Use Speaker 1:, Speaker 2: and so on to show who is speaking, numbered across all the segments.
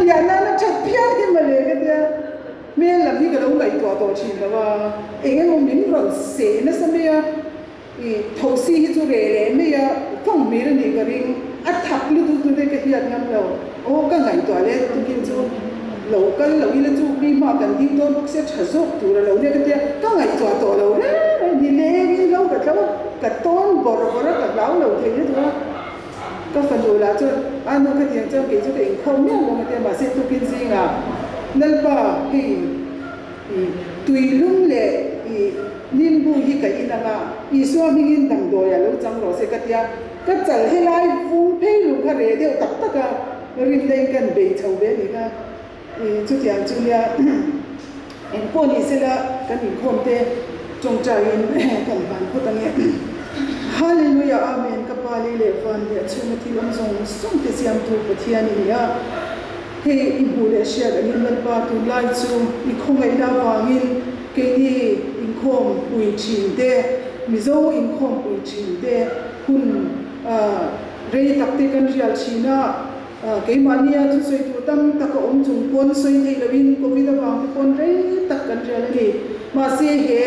Speaker 1: riah nan a that phian hi mawle ka tia. Hmel lam hi ka lo ngaihtuah tawh thin lo a, eng emaw min rawn seh nasa mai a, i thosi hi chu reh leh mai a, fang hmel a nih ka ring, a thak lutuk tute ka hiat ngam lo, aw ka ngaihtuah leh tukin chu lo kal lo ila chu mi hma kan ding dawn bawk sia tha zawk tur a lo nia ka tia, ka ngaihtuah tawh lo reng reng, ni lengin lo ka tlo a, ka tawn bawrh bawrh a, ka hlau lo thei lutuk a. Ka fanu lah chuan, A nu khatiang chuan kei chu ka inkhawm miah lo matia, mahse tukin zingah Lalpa hei i tuilum leh i nimbu hi ka in anga, Isua hmingin damdawi a lo chang rawh se ka tia, ka chal helai vung phei lung kha reh deuh tak tak a, rinna in kan bei chho ve a nih kha. I chutiang chu nia engpawh ni sela kan inkhawm te tawngtaiin kan van phawt ange. Hallelujah Amen ka Pa lei leh van leh a chhunga thil awm zawng zawng te siamtu Pathian i ni a, hei i hmuh leh hriat angin Lalpa tunlai chu i khawngaihna avangin keini inkhawm pui thin te Mizo inkhawm pui thin te hun rei tak te kan rial thin a. Keimahnia thusawi tur tam tak a awm chung pawn sawi theih loin Covid avang te pawn rei tak kan rial a ni. Mahse he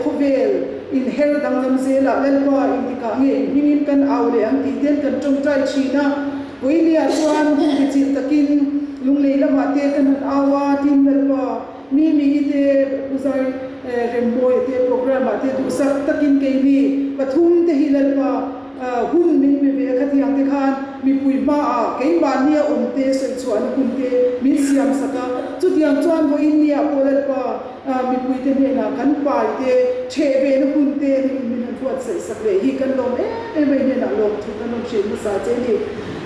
Speaker 1: khawvel inher danglam zelah Lalpa engtikah nge inhmingin kan au leh ang tih ten kan tawngtai thin a. Vawinia chuan hun bichilh takin lunglei lamah te kan han au a, tin Lalpa Mimi te Puzai Remmawia te programme ah te duhsak takin keini pathum te hi Lalpa Hun min pe ve a khatiang te khan mipui hmaah keimahnia awm te sawi chhuahna hun te min siam sak a, chutiang chuan vawiin nia pawh Lalpa mipui te hnenah kan pai te ṭheh vehna hun te ringin min han buatsaih sak leh hi kan lawm em em a, i hnenah lawmthu kan rawn hrilh hmasa che a ni.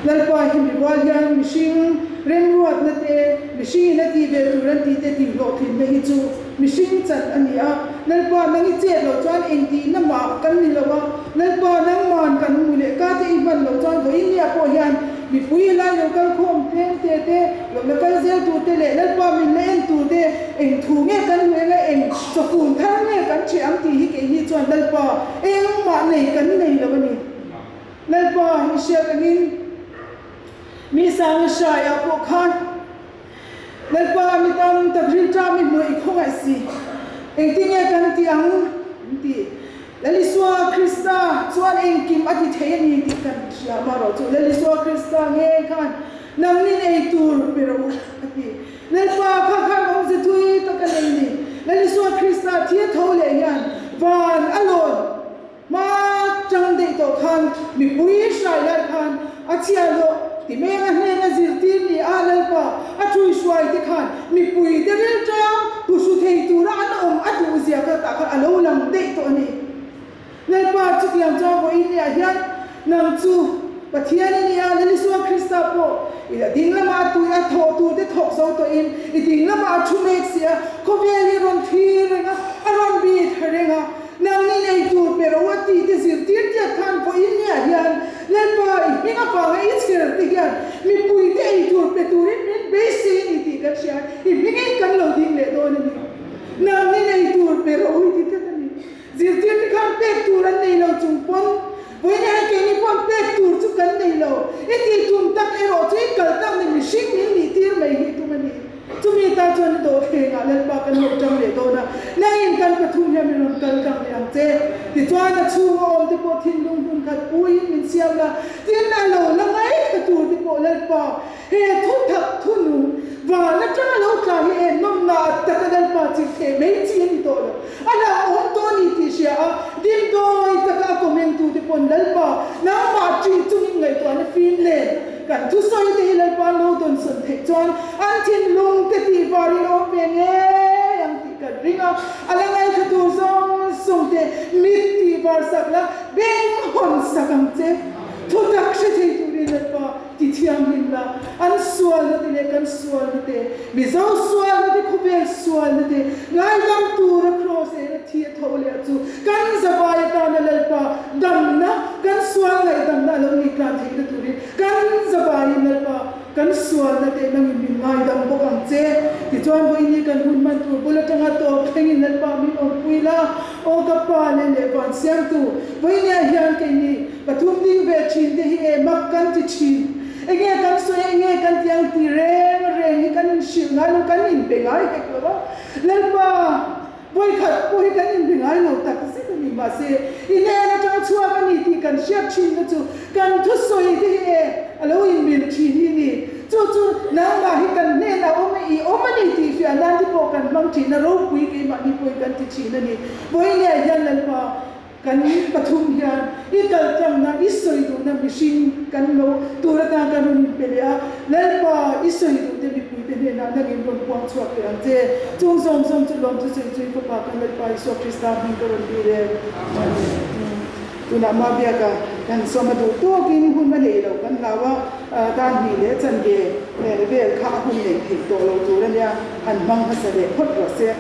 Speaker 1: Lalpa hi mi rual hian mihring remruatna te, mihringin a tih ve tur an tih te tihhlawhtlinna hi chu Mihring chan a ni a, Lalpa nang i chet loh chuan engtihna mah kan ni lo a, Lalpa nangman kan hmu leh ka te i hman loh chuan vawiin nia pawh hian mipui lai lo kal khawm tlem te te, lo la kal zel tur te leh Lalpa min la en tur te eng thu nge kan hmu eng a, eng chawfun thar nge kan ṭheh ang tih hi keini chuan Lalpa engmah nei kan nei lo a ni. Lalpa i hriat angin mi sang hrai ah pawh khan. Lalpa mi tam tak rilṭam i hmuh i khawngaih si. Engtin nge kan ti ang? An ti. Lal Isua Krista chuan engkim a ti thei a ni tih kan hria amaherawh chu Lal Isua Krista nge khan nangnin ei tur pe rawh u a ti. Lalpa kha khan awmze thui tak a nei ni. Lal Isua Krista thi a tho leh hian van a lawn. Hma tang daih tawh khan mipui hrai lai khan a chhia hlawh ti meng a hnena zirtir ni a Lalpa a thui hruai te khan mipui te rilṭang puhru thei tura an awm a duh zia kha tah khan a lo lang daih tawh a ni. Lalpa chutiang chuan vawiin niah hian nang chu Pathian i nia, Lal Isua Krista pawh i ding lamah a tui a thawh tur te thawk zo tawhin i ding lamah a thu mek si a, khawvel hi rawn thlir reng a, a rawn bi tha reng a, nangni nei tur pe ro a tih te zirtir tiat khan vawiin niah hian Lalpa i hming avanga i chher te hian mipui te ei tur pe turin min beisei a ni tih kan hria a, i hmingin kan lo ding leh dawn a ni. Nangni nei tur pe ro i ti tlat a ni. Zirtir te khan pek tur an nei lo chung pawn vawiin hian keini pawn pek tur chu kan nei lo. I tih tum tak erawh chu i kal tak ni mihring min nih tir mai hi tum a ni. Chumi tan chuan i dawhthleng ah Lalpa kan lo tang leh dawn a, nangin kan pathum hian min rawn kal tlang leh ang che. Tichuan a chhunga awm te pawh thinlung hmun khat puiin min siam la, tin a lo la ngaithla tur te pawh Lalpa He thu thak thu nung van atanga lo tla hi en nawmna a taka Lalpa chik theh mai chi a ni tawh lo. A hlauhawm tawh a ni tih hria a, dimdawi taka a comment tu te pawn Lalpa nangmah ṭih chungin ngaihtuahna fim nen kan thusawi te hi Lalpa an lo dawnsawn theih chuan an thinlung te tih varin awm ve ngei ang tih kan ring a, a la ngaithla tur zawng zawng te mit tih var sak la beng hawn sak ang che. Thutak hre thei turin Lalpa Ti thianghlim la, an sualna te leh kan sualna te, Mizo sualna te, khawvel sualna te, ngaidam tura Kraws ena thi a tho leh chu kan zavai atana Lalpa damna, kan sual ngaihdamna a lo nih tlan theihna turin kan zavaiin Lalpa kan sualna te nangin min ngaidam bawk ang che. Tichuan vawiin kan hun hman tur bul atanga tawp thlengin Lalpa min awmpui la, aw ka Pa leh leh van siamtu, vawiin hian keini Pathum ding ve thin te hi e mak kan ti thin. Enge kan sawi enge kan ti ang ti reng reng. hrilh ngai lo, kan inbe ngai hek lo a. Lalpa, vawikhat pawh hi kan inbe ngai lo tak zet a ni. Mahse, i hnen atanga chhuak a ni tih kan hriat thinna chu kan thusawi te hi e a lo inmil thin hi a ni. Chu chu nangmah hi kan hnenah awm i awm a ni tih fiah nan te pawh kan hmang thin a, ropui keimahni pawhin kan ti thin a ni. Vawinia hian Lalpa, Kan pathum hian i kaltlangna, i sawi duhna mihring kan lo tur atan kan rawn inpe leh a, Lalpa, i sawi duhte mipuite hnenah nangin rawn puang chhuak leh ang che. Chung zawng zawng chu lawm chu sawi chui fapa kan Lalpa Isua Krista hming ka rawn dil e. Amen. Tunah mah biaka kan sawm a duh tawkin hun a nei lo kan hlau a, dan hnih leh chanve vel kha a hun neih theih tawh lo tur a nia, han hmang hmasa leh phawt rawh se.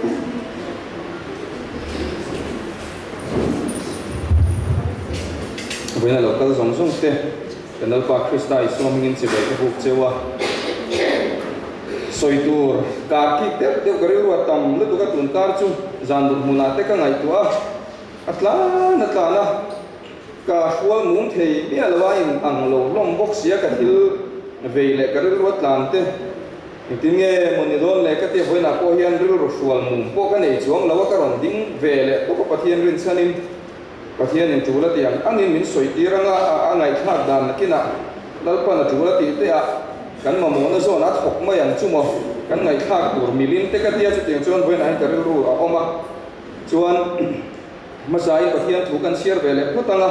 Speaker 2: Vawiin a lo kal zawng zawng te, kan Lalpa Krista Isua hmingin chibai ka buk cheu a. Sawi tur kar kik deuh deuh ka rilru a tam lutuk a tun kar chu zan mut hmunah te ka ngaihtuah a, a tlan a tlan a, ka hrual mum thei miah lo a in ang lo hlawm bawk sia ka thil vei leh ka rilru a tlan te. Engtin nge maw ni dawn le ka tia vawiinah pawh hian rilru hrual mum pawh ka nei chuang lo a, ka rawn ding ve leh bawk a Pathian rinchhanin Pathianin tul a tih ang angin min sawi tir anga a ngaihthlak dan nakinah Lalpan a tul a tih teh ah kan mamawhna zawn a thawk mai ang chu maw kan ngaihthlak tur milin te ka tia chutiang chuan vawiinah hian ka rilru a awm a chuan hmasain Pathian thu kan chhiar ve leh phawt anga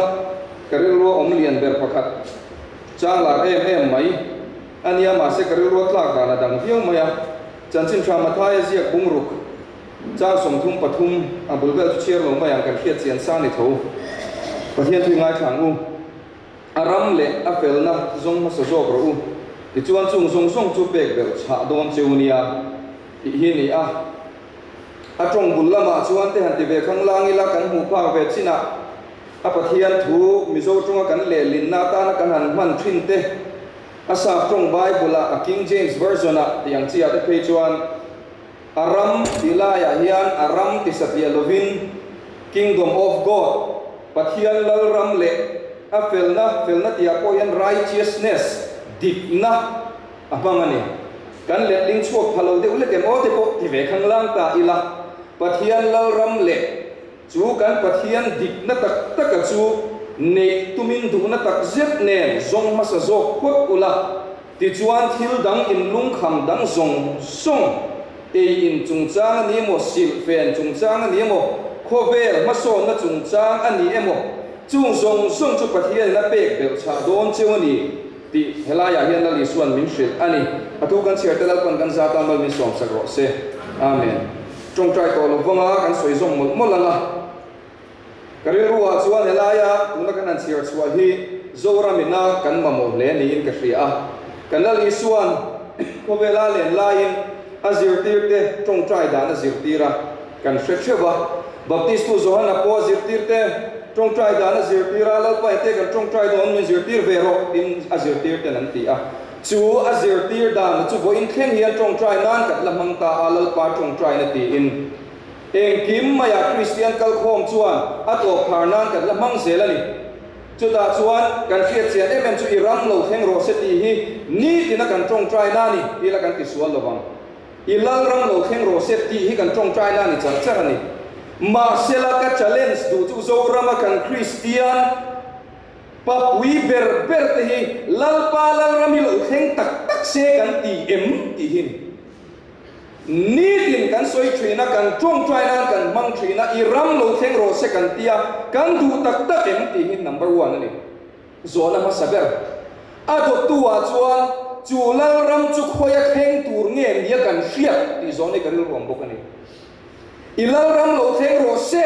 Speaker 2: ka rilru a awm lian ber pakhat chang lar em em mai. A nia, mahse ka rilru a tlak dan a dang viau mai a. Chanchin tha Mathaia ziak bungruk chang 33 a bul vel chu chhiar lo mai ang kan hriat chian sa ni tho. Pathian thu i ngaithla ang u. A ram leh a felna zawng hmasa zawk rawh u. Tichuan chung zawng zawng chu pek belh chhah dawn cheu nia tih hi ni a. A tawng bul lamah chuan te han ti ve khang lang ila kan hmuh phak ve chinah A Pathian thu Mizo tawnga kan lehlinna atana kan han hman thin te, a sap tawng Bible-ah, a King James Version-ah tih ang chiah te phei chuan a ram tih laiah hian a ram ti satliah lovin Kingdom of God, Pathian Lalram leh a felna, felna tihah pawh hian righteousness, dikna, a hmang a ni. Kan letling chhuak pha lo deuh lek em aw te pawh ti ve khanglang ta ila, Pathian Lalram leh Chu kan Pathian dikna tak taka chu neih tumin duhna tak zet nen zawng hmasa zawk phawt ula, tichuan thil dang inlungkham dang zawng zawng, ei in chungchang a ni emaw, silhfen chungchang a ni emaw, khawvel hmasawnna chungchang a ni emaw, chung zawng zawng chu Pathianin a pek belh chhah dawn cheu a ni tih helaiah hian Lal Isua'n min hrilh a ni. A thu kan chhiar te Lalpan kan zata mal min sawmsak rawh se. Amen. Tawngtai tawh lo vanga kan sawi zawm mawlh mawlh ang a, ka rilruah chuan helaia tuna kan han chhiar chhuah hi Zoram ina kan mamawh hle niin ka hria a. Kan Lal Isua'n khawvela len laiin a zirtirte tawngtai dan a zirtir a, kan hre theuh a. Baptistu Johana pawh a zirtirte tawngtai dan a zirtir a, Lalpa ente kan tawngtai dawn min zirtir ve rawh tiin a zirtirten an ti a. Chu a zirtir dan chu vawiin thleng hian tawngtai nan kan la hmang ta a, Lalpa tawngtaina tiin. Engkim maiah Kristian kalkhawm chuan a tawp phar nan kan la hmang zel a ni. Chutah chuan kan hriat chian em em chu i ram lo thleng rawh se tih hi nitina kan tawngtaina a ni tih la kan tisual lo vang. I lal ram lo thleng rawh se tih hi kan tawngtaina a ni char char a ni. Mahsela ka challenge duh chu Zorama kan Kristian, Papui ber ber te hi Lalpa Lalram hi lo thleng tak tak se kan ti em tih hi ni. Nitin kan sawi thin a, kan tawngtai nan kan hmang thin a, i ram lo thleng rawh se kan ti a, kan duh tak tak em tih hi number one a ni. Zawhna hmasa ber. A dawttu ah chuan chu Lalram chu khawia thleng tur nge nia kan hriat tih zawhna hi ka rilru ang bawk a ni. I Lalram lo thleng rawh se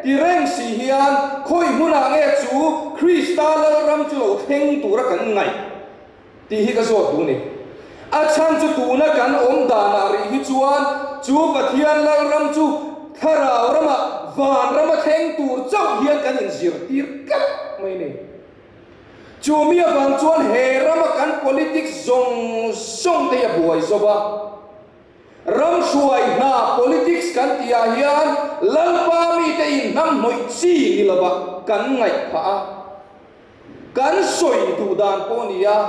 Speaker 2: ti reng si hian khawi hmunah nge chu Krista Lalram chu lo thleng tura kan ngaih tih hi ka zawt duh ni. A chhan chu tuna kan awm danah rih hi chuan chu Pathian Lalram chu thlarau ramah van rama thleng tur chauh hian kan inzirtir tlat mai ni. Chu mi avang chuan he rama kan politics zawng zawng te hi a buai zo va. Ram hruai hna politics kan tih ah hian Lalpa mite in hnam hnawih chi ni lova kan ngaih phah a, kan sawi duh dan pawh a ni a.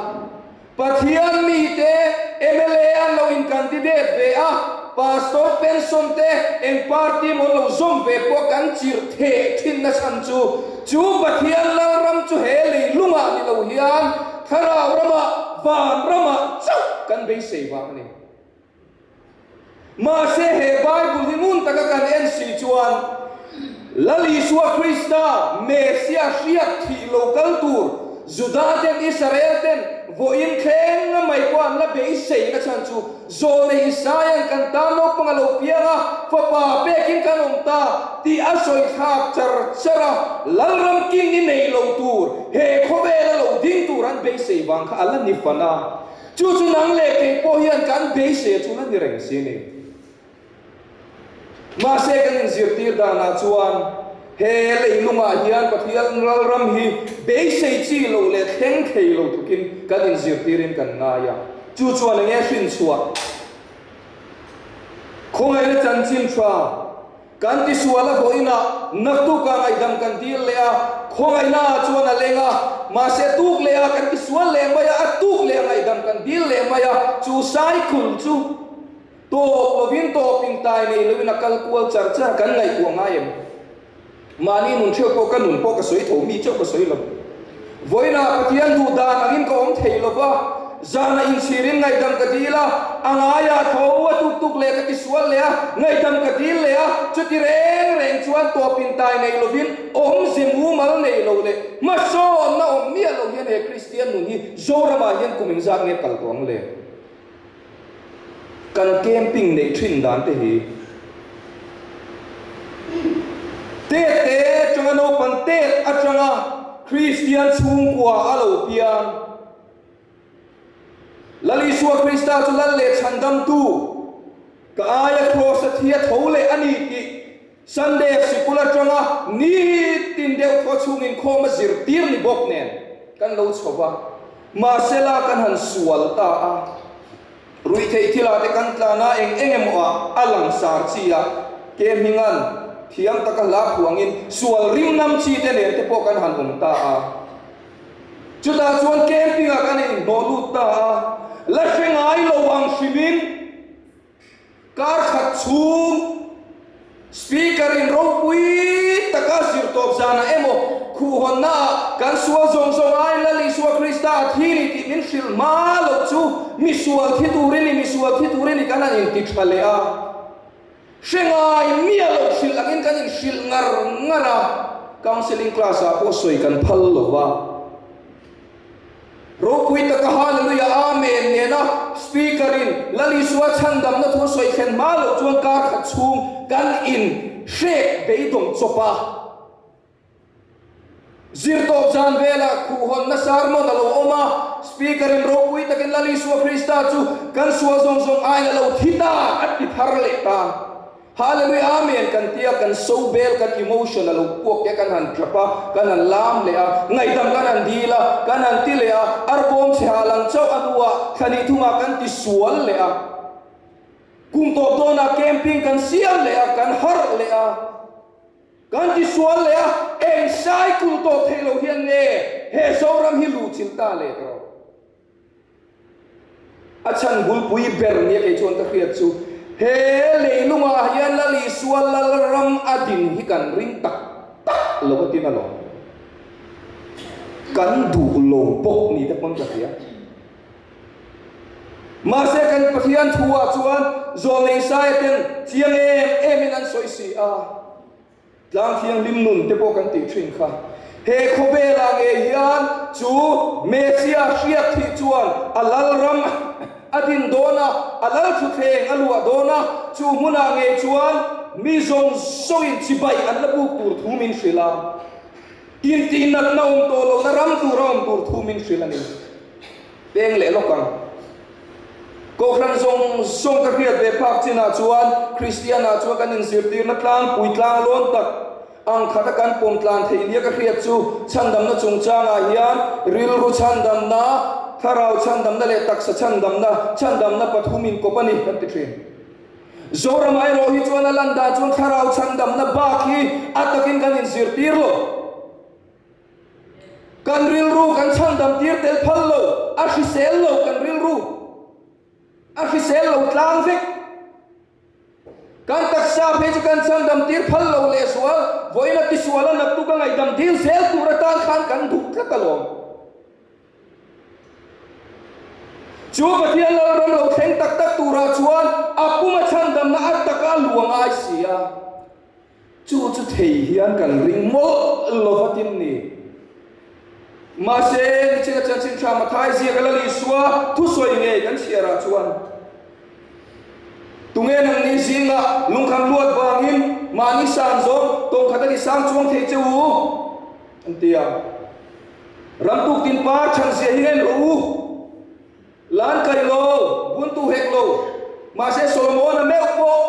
Speaker 2: Pathian mite mla an lo in candidate ve a, Pastor pension te eng party maw lo zawm ve pawh kan chirh theh thin na chhan chu, chu Pathian Lalram chu he leilungah ni lo hian Thlarau ramah, van ramah chauh kan beisei vang a ni. Mahse he Bible hi ngun taka kan en si chuan Lal Isua Krista, Messiah hriat thih lo kal tur Juda ten Israel ten vawiin thleng a mai pawh an la beisei na chhan chu Zawlnei Isaia'n kan tan naupang a lo piang a, fapa pekin kan awm ta tih a sawi thlak char char a, Lalram king i nei lo tur he khawvela lo ding tur an beisei vang kha a la ni fan a. Chu chu nang leh kei pawh hian kan beisei chu la ni reng si ni. Mahse kan inzirtir danah chuan he leilungah hian Pathian ralram hi beisei chi lo leh thleng thei lo tukin kan inzirtirin kan ngai a. Chu chuan enge hrinchhuah? Khawngaihna chanchin tha. Kan tisual a vawiinah naktukah ngaihdam kan dil leh a, khawngaihnaah chuan a leng a, mahse tuk leh a kan tisual leh mai a, a tuk leh a ngaihdam kan dil leh mai a, chu cycle chu tawp lovin tawp intai nei loin a kal kual char char a, kan ngaihtuah ngai em? Mahni nun theuh pawh ka nun pawh ka sawi tho, mi chauh ka sawi lo. Vawiinah Pathian duh dan angin ka awm thei lo va, zanah inchhirin ngaihdam ka dil a, a ngaiah tho a tuk tuk leh ka tisual leh a, ngaihdam ka dil leh a, chuti reng reng chuan tawp intai nei lovin awmze mumal nei lo leh hmasawnna awm miah lo hian he Kristian nun hi Zoramah hian kum engzat nge kal tawh ang le? Kan camping neih thin dan te hi tet te atanga naupang tet atanga Kristian chhungkua a lo piang. Lal Isua Krista chu Lal leh Chhandamtu, ka aia Kraws a thi a tho leh a ni tih Sunday sikul atanga nitin deuh thaw chhung inkhawm a zirtir ni bawk nen kan lo chho va, mahsela kan han sual ta a, ruihtheih thilah te kan tlan a, eng eng emaw ah a langsar chi a, ke hmingan thiam taka hla phuangin sual rimnam chi te nen te pawh kan han awm ta a. Chutah chuan camping ah kan inhnawh lut ta a, la hre ngai lo ang hrimin, Kar khat chhung Speaker in ropui taka zirtawp zanah emaw khuhhawnna ah kan sual zawng zawng aiin Lal Isua Krista a thi ni tih min hrilh hma loh chu misual thi turin ni misual thi turin ni kan han inti tha leh a. Hre ngai miah loh hrilh angin kan inhrilh ngar ngar a, counselling class ah pawh sawi kan phal lo va. Ropui taka Hallelujah Amen nena Speaker in Lal Isua chhandamna thu sawi thlen hma loh chuan kar khat chhung kan in hrek beidawng chawp a. Zirtawp zan velah khuhhawnna sermon a lo awm a, Speaker in ropui takin Lal Isua Krista chu kan sual zawng zawng aiin a lo thi ta a ti thar leh ta. Hallelujah Amen kan tia kan so bel kan emotion a lo puak te kan han trap a kan han lam leh a ngaihdam kan han dil a kan han ti leh a arbawm chhe ha lang chauh a hnuah thlani thungah kan ti sual leh a kum tawp dawnah camping kan siam leh a kan harh leh a kan ti sual leh a eng cycle tawp theih loh hian nge he Zoram hi luhchilh ta leh tawh. A chhan bulpui ber nia kei chuan ka hriat chu he leilungah hian Lal Isua Lalram a din hi kan ring tak tak lo a tin alawm. Kan duh lo bawk ni te pawn ka hria. Mahse kan Pathian thu ah chuan Zawlnei Isaia ten chiang em em in an sawi si a. Tlang thianghlim nun te pawh kan tih thin kha. He khawvelah ngei hian chu Messiah hriat thih chuan a lalram a din dawn a, a lal thuthleng a luah dawn a, chu hmunah ngei chuan mi zawng zawngin chibai an la buk tur thu min hrilh a, intihnatna awm tawh lohna ram tur a awm tur thu min hrilh a ni. Peng leh lawk ang. Kohhran zawng zawng ka hriat ve phak chinah chuan Kristianah chuan kan inzirtirna tlangpui tlang lawn tak ang khata kan pawm tlan theih nia ka hriat chu chhandamna chungchangah hian rilru chhandamna, thlarau chhandamna leh taksa chhandamna, chhandamna pathum inkawp a ni kan ti thin. Zoram erawh hi chuan a lan dan chuan thlarau chhandamna bak hi a takin kan inzirtir lo. Kan rilru kan chhandam tir tel phal lo, a hrisel lo kan rilru a hrisel lo tlang vek. Kan taksa phei chu kan chhandam tir phal lo lehzual, vawiin a tisual a naktuk a ngaihdam dil zel tur atan khan kan duh tlat alawm. Chu Pathian Lalram lo thleng tak tak turah chuan a puma chhandamna a taka luang ai si a. Chu chu thei hian kan ring mawlh lo vatin ni. Mahse, nichina chanchin tha Mathai ziaka Lal Isua thusawi ngei kan chhiarah chuan, Tunge nangni zingah lungkham luat vangin mahni san zawng tawngkhat a ni sang chuang thei che u? an ti a. Ram tuktin par chhanzia hi en rawh u. Lan kai lo, buntu hek lo. Mahse Solomon-a meuh pawh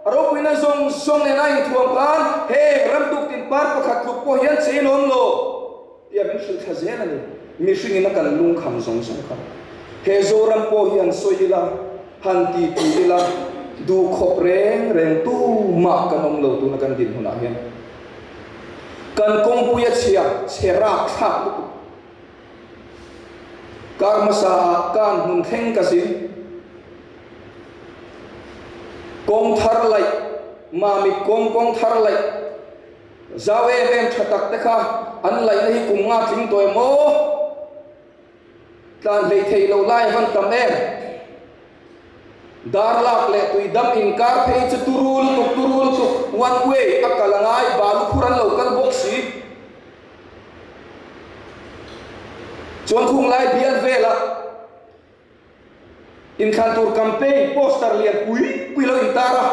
Speaker 2: a ropuina zawng zawng nen a inthuam khan heng ram tuktin par pakhat tluk pawh hian che in awm lo tia min hrilh thla zel a ni. Mihringin a kan lungkham zawng zawng kha he Zoram pawh hi han sawi ila, han ti ti ila, duhkhawp reng reng tumah kan awm lo tuna kan dinhmunah hian. Kan kawngpui a chhia chhe rakthlak lutuk. Kar hmasa ah kan hmun thleng ka zin. Kawng thar laih, Mamit kawng kawng thar laih zau em em tha tak te kha an laihna hi kum nga tling tawh em aw? Tlan hlei thei lo lai a van tam em? Dar lak leh tui dam inkar phei chu turu lutuk turu lutuk one way a kal a ngai balu phur an lo kal bawk si. Chuan khung lai bial velah inthlan tur campaign poster lian pui pui lo intar a,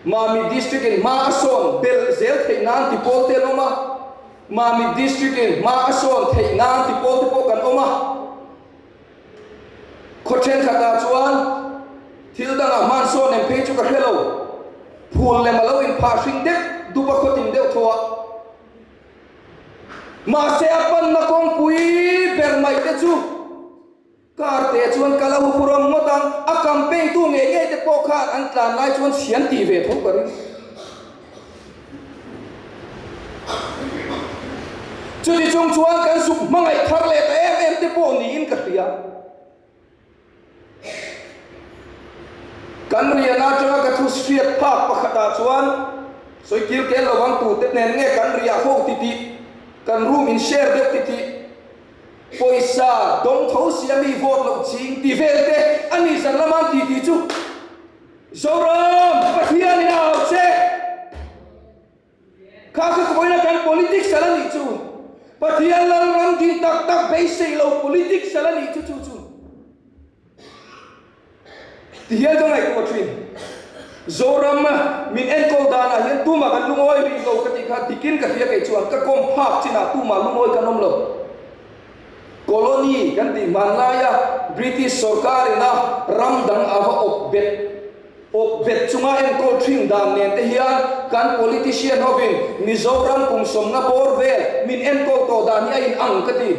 Speaker 2: Mamit District in hma a sawn belh zel theih nan ti pawl te an awm a, Mamit District in hma a sawn theih nan ti pawl te pawh kan awm a. Khaw thenkhatah chuan thil dangah hman sawn em phei chu ka hre lo. Phul lem a lo inphah hring deuh dup a khawtin deuh thaw a. Mahse a panna kawngpui ber mai te chu car te chuan kal a huphurhawm ngawt ang. A campaign tu ngei ngei te pawh khan an tlan lai chuan chhian tih ve tho ka ring. Chuti chung chuan kan zuk hmangaih thar leh ta em em te pawh niin ka hria. Kan rian atanga ka thu hriat phak pakhatah chuan sawi kil kel lovang tute nen nge kan riah ho titih, kan room in share deuh titih, pawisa dawng tho si a mi vote loh ching ti vel te a ni zan lama an titi chu. Zoram, Pathian in a au che! Kha kha kawiina kan politics a la nih chu. Pathian Lalram din tak tak beisei lo politics a la nih chu chu chu. Ti hian ka ngaihtuah thin. Zoram min enkawl danah hian tumah kan lungawi rih lo ka tih kha dikin ka hria kei chuan ka kawm phak chinah tumah lungawi kan awm lo. Colony kan tih hmanlaia British sorkarina ram dang a va awp bet awp bet chunga enkawl thin dan nen te hian kan politician hovin Mizoram kum sawmna bawr vel min enkawl tawh dan hi a in ang ka ti.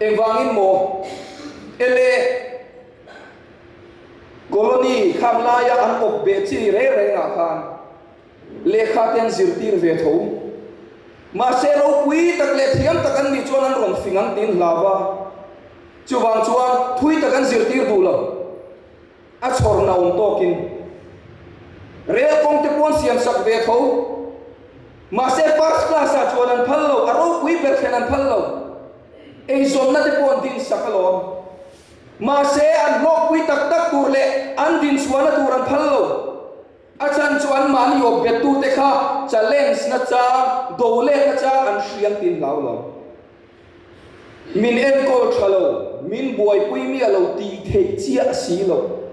Speaker 2: Engvangin maw? Ele Colony khamlaia an awp beh chi reng rengah khan Lehkha te an zirtir ve tho. Mahse ropui tak leh thiam tak an nih chuan an rawn fing ang tiin hlau a. Chuvang chuan thui tak an zirtir duh lo. A chhawrna awm tawkin rel kawng te pawh an siam sak ve tho. Mahse first class ah chuan an phal lo, a ropui ber thlen an phal lo. Eizawnna te pawh an din sak alawm. Mahse an hlawkpui tak tak tur leh an dinchhuahna tur an phal lo. A chhan chu an mahni awp bettute kha challenge na chang, do let na chang an hriam tin hlau lo. Min enkawl tha lo, min buaipui mi a lo tih theih chiah si lo.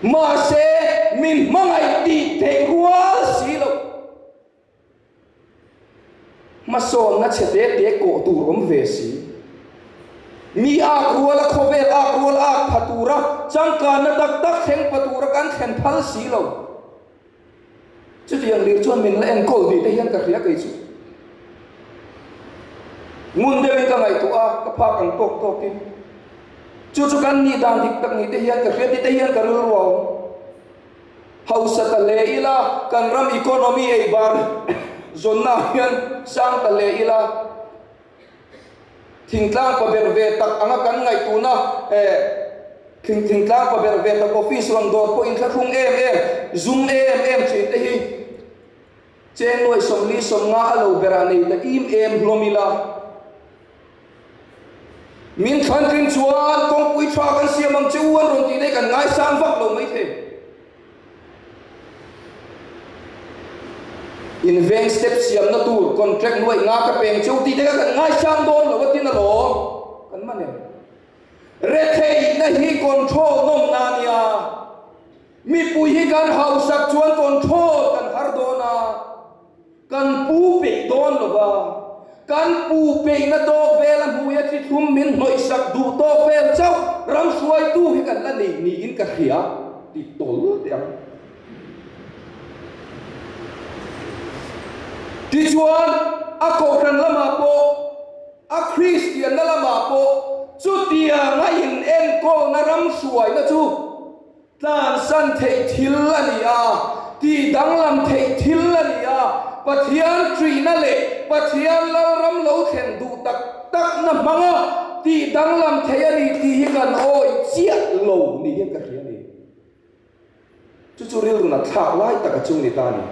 Speaker 2: Mahse, min hmangaih tih theih rual si lo. Hmasawnna chhe te te kawh tur awm ve si. Mi ak ruala khawvel ak rual ak pha tura changkanna tak tak thleng pha tura kan thlen phal si lo. Chutiang lir chuan min la enkawl ni te hian ka hria kei chu. Ngun deuhin ka ngaihtuah a, ka phak ang tawk tawkin. Chu chu kan nih dan dik tak ni te hian ka hria ti te hian ka rilru a awm. Hausa ta hle ila, kan ram economy ei bar zawnnaah hian sang ta hle ila, thingtlang pa ber ve tak anga kan ngaih tuna thingtlang pa ber ve tak office rawn dawr pawh inthlahrung em em, zum em em thin te hi cheng nuai 40 50 a lo berah nei ta im em hlawm ila. Min thlantlin chuan kawngpui tha kan siam ang che u an rawn tih daih kan ngaisang vak lo maithei. In veng step siamna tur contract nuaih nga ka peng che u tih te kha kan ngaisang dawn lo a tin alawm kan man em. Retheihna hi control nawmna a nia. Mipui hi kan hausak chuan control kan har dawn a. Kan pu peih dawn lo va, kan pu peihna tawk vela hmuia chi thlum min hnawihsak duh tawk vel chauh ram hruaitu hi kan la nei niin ka hria tih tawl teh ang. Tichuan, a kohhran lamah pawh, a Kristianna lamah pawh chutianga inenkawlna ram hruaina chu Tlansan theih thil a ni a, tih danglam theih thil a ni a, Pathian ṭihna leh Pathian Lalram lo thlen duh tak takna hmanga tih danglam theih a ni tih hi kan awih chiah lo ni hian ka hria a ni. Chu chu rilru nat thlak lai tak a chung ni ta a ni.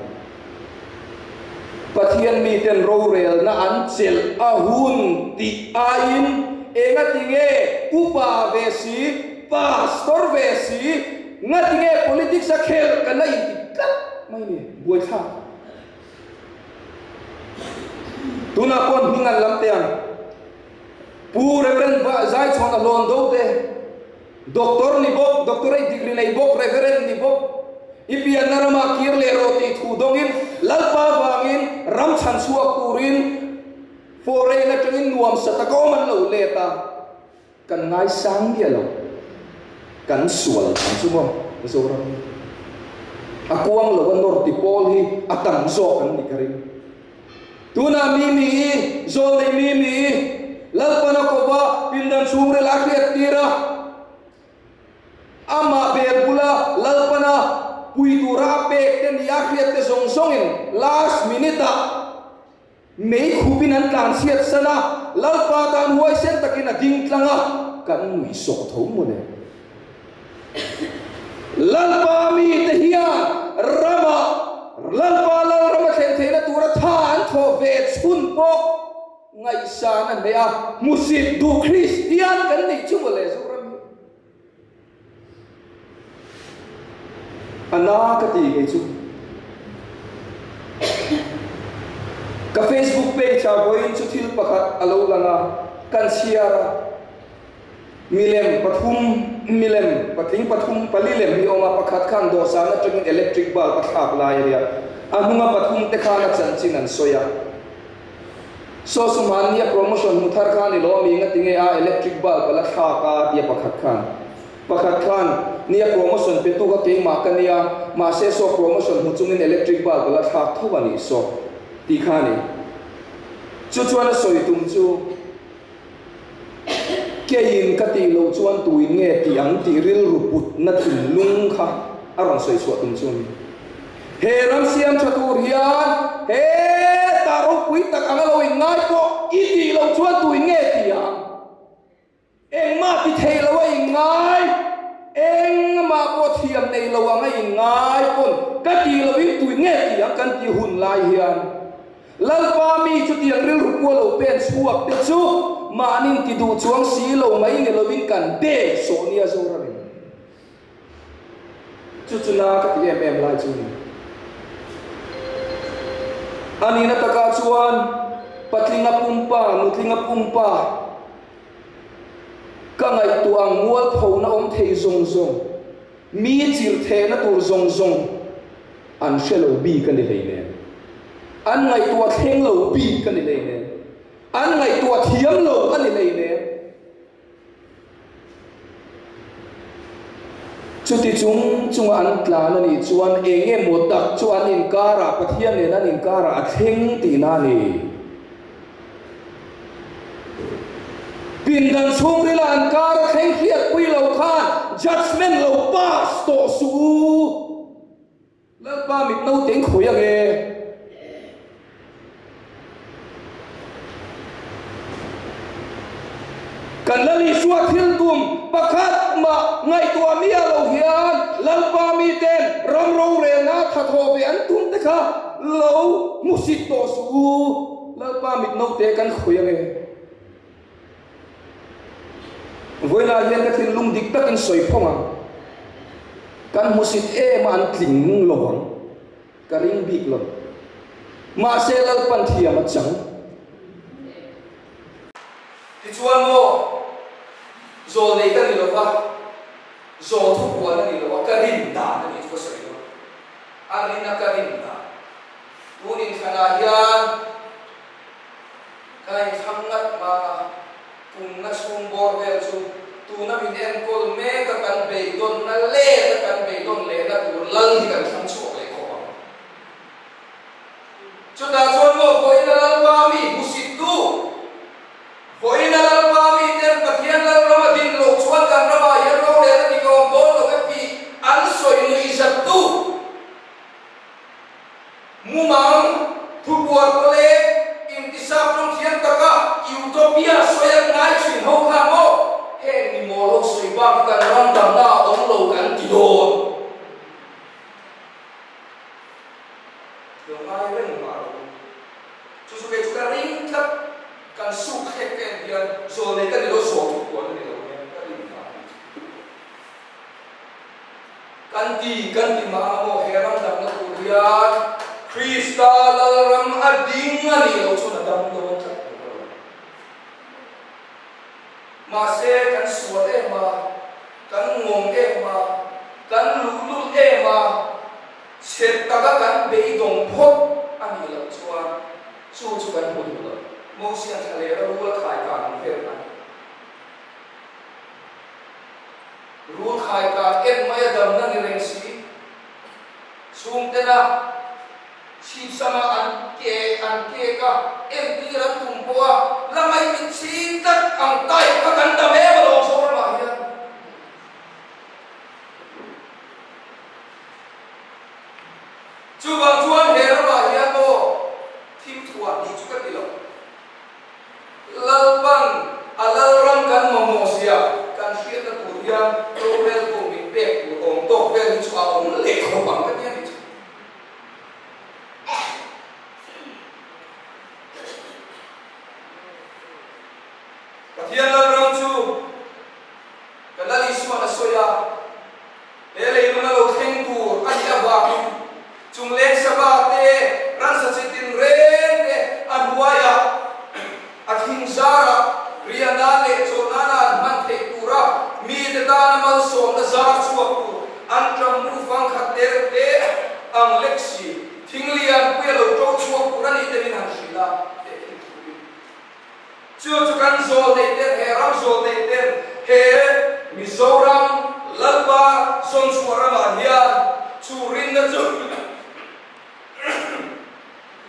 Speaker 2: Pathian miten rorelna an chelh a hun tih aiin engatinge upa ve si, pastor ve si, ngatinge politics a khelh kan la inti tlat mai ni, buaithlak. Tunah pawh hming an lam teh ang. Pu Reverend Zaichhawn a hlawn do te. Doctor ni bawk, doctorate degree nei bawk, reverend ni bawk, i pianna ramah kir leh rawh tih thu dawngin Lalpa vangin ram chhan chhuak turin foreign atangin nuamsa taka awm an lo let a, kan ngaisang miah lo, kan sual ang chu maw Zoram hi. A kuang lo a nawr ti pawl hi a tam zawk an ni ka ring. Tunah mi mi i, zawlnei mi mi i, Lalpan a ko va, pindan chhungril a hriat tir a, amah bel bula Lalpan a pui tura a pek te ni a hriat te zawng zawngin last minute ah mei khupin an tlan chhiat san a, Lalpa tan huaisen takin a ding tlang a, kan nuih sawh tho mawle. Lalpa mite hian ramah Lalpa Lalram a thlen theihna tura tha an thawh ve chhun pawh ngaihsan a hneh a, hmusit duh Kristian kan nih chu mawle Zoram hi. A na ka ti kei chu. Ka Facebook page ah vawiin chu thil pakhat a lo lang a, kan chhiar a. Milem pathum, milem patling pathum, pali lem hi awm a, pakhat khan dawhsan atangin electric bulb a thlak lai a nia, a hnunga pathum te khan a chanchin an sawi a. Saw sumhan nia promotion hmu thar khan i lo ami nga tinge a electric bulb a la thlak a tia pakhat khan. Pakhat khan nia promotion pe tu kha keimah ka nia, mahse saw promotion hmu chungin electric bulb a la thlak tho a nih saw tih kha a ni. Chu chuan a sawi tum chu. Keiin ka tih loh chuan tuin nge tih ang tih rilru putna thinlung kha a rawn sawi chhuah tum chu a ni. He ram siam tha tur hian hetah ropui tak anga lo inngai pawh i tih loh chuan tuin nge tih ang? Engmah ti thei lo a inngai, engmah pawh thiam nei lo ang a inngai pawn ka tih lohin tuin nge tih ang kan tih hun lai hian Lalpa mi chutiang rilru pua lo pen chhuak te chu mahnin ti duh chuang si lo mai ni lovin kan de sawh nia Zoramin. Chu chu na ka ti em em lai chu ni. A nihna takah chuan patlinga pumpa, nutlinga pumpa ka ngaihtuah ang mualphona awm thei zawng zawng, mi chirhthehna tur zawng zawng, An hre lo bik a ni hleinem. An ngaihtuah thleng lo bik a ni hleinem. An ngaihtuah thiam lo a ni hleinem. Chuti chung chunga an tlan a nih chuan eng emaw tak chu an inkarah, Pathian nen an inkarah a thleng tihna a ni. Pindan chhungrila an kar a thleng hriatpui lo khan judgement lo pass tawh suh u. Lalpa mit naute in khawi ang e. Kan Lal Isua thil tum pakhat mah ngaihtuah miah lo hian Lalpa miten ram rorelna thathaw ve an tum te kha lo hmusit tawh suh u. Lalpa mit naute kan khawih ange. Vawiinah hian ka thinlung dik takin sawi phawng ang. Kan hmusit em a an tling lo ang. Ka ring bik lo. Mahse Lalpan thiam a chang. Tichuan maw, zawl nei ka ni lo va, zawl thupuan a ni lo a, ka rin dan a nih chu ka sawi lo. A rin a ka rin dan. Tun inthlanah hian Ka inthlang ngat hma a, kum na chhung bawr vel chu tuna min enkawl mek a kan beidawnna let a kan beidawn lehna tur lal hi kan thlang chhuak leh khawp ang. Chutah chuan maw vawiin a Lalpa mi hmusittu, vawiin a Lalpa mi ten Pathian Lalram a din loh chuan kan ramah hian rorelna dik a awm dawn lo e tih an sawi nuihzattu, Mumang, thubuar pawle, intisap rawng thiam taka Utopia sawi an ngai thin ho kha maw? Heng mi mawl ho sawi bak hi kan ram damna a awm lo kan ti dawn. Lo ngai reng mah rawh u. Chu chu kei chu ka ring tlat, kan suk thlek ka en hian zawl nei ka ni lo, zawl thupuan a ni lo hian ka rin vang a ni chu. Kan ti, kan ti mah ang maw he ram damna tur hian Krista Lalram a ding a nih loh chuan a dam dawn tlat lo ka rawn. Mahse kan sual em a, kan ngawng em a, kan luhlul em a, chhe taka kan beidawng phawt a nih loh chuan chu chu kan hmu duh lo. Mosian thlalera rul a khai kang ang vel kha. Rul khai kah en mai a damna ni reng si. Chhungtena chhipsama an ke an kek a, entir an tum pawh a, la mai mit chhing tlat ang type kha kan dam em alawm Zoramah hian. Chuvang chuan he ramah hian maw thim thuah tih chu ka ti lo. Lalpan a Lalram kan mamawh zia kan hriatna tur hian rorel pawh min pek tur awm tawk vel hi chu a awm leh khawp ang ka ti a ni chu. Pathian Lalram chu ka Lal Isuan a sawi a, he leilung a lo thleng tur a nih avangin Chungleng sava te, ransa chi tinreng te a hnuaiah a thing zarah riahna leh chawlhnana an hman theih tura mite tana malsawmna zar chhuak tur an ṭam mu fangkhat te te ang lek si thing lianpui a lo ṭo chhuak tur a nih te min han hrilh a teh thil thuin. Chu chu kan zawl neih ten he ram zawl neih ten he Mizoram Lalpa zawnchhuah ramah hian chu rinna chu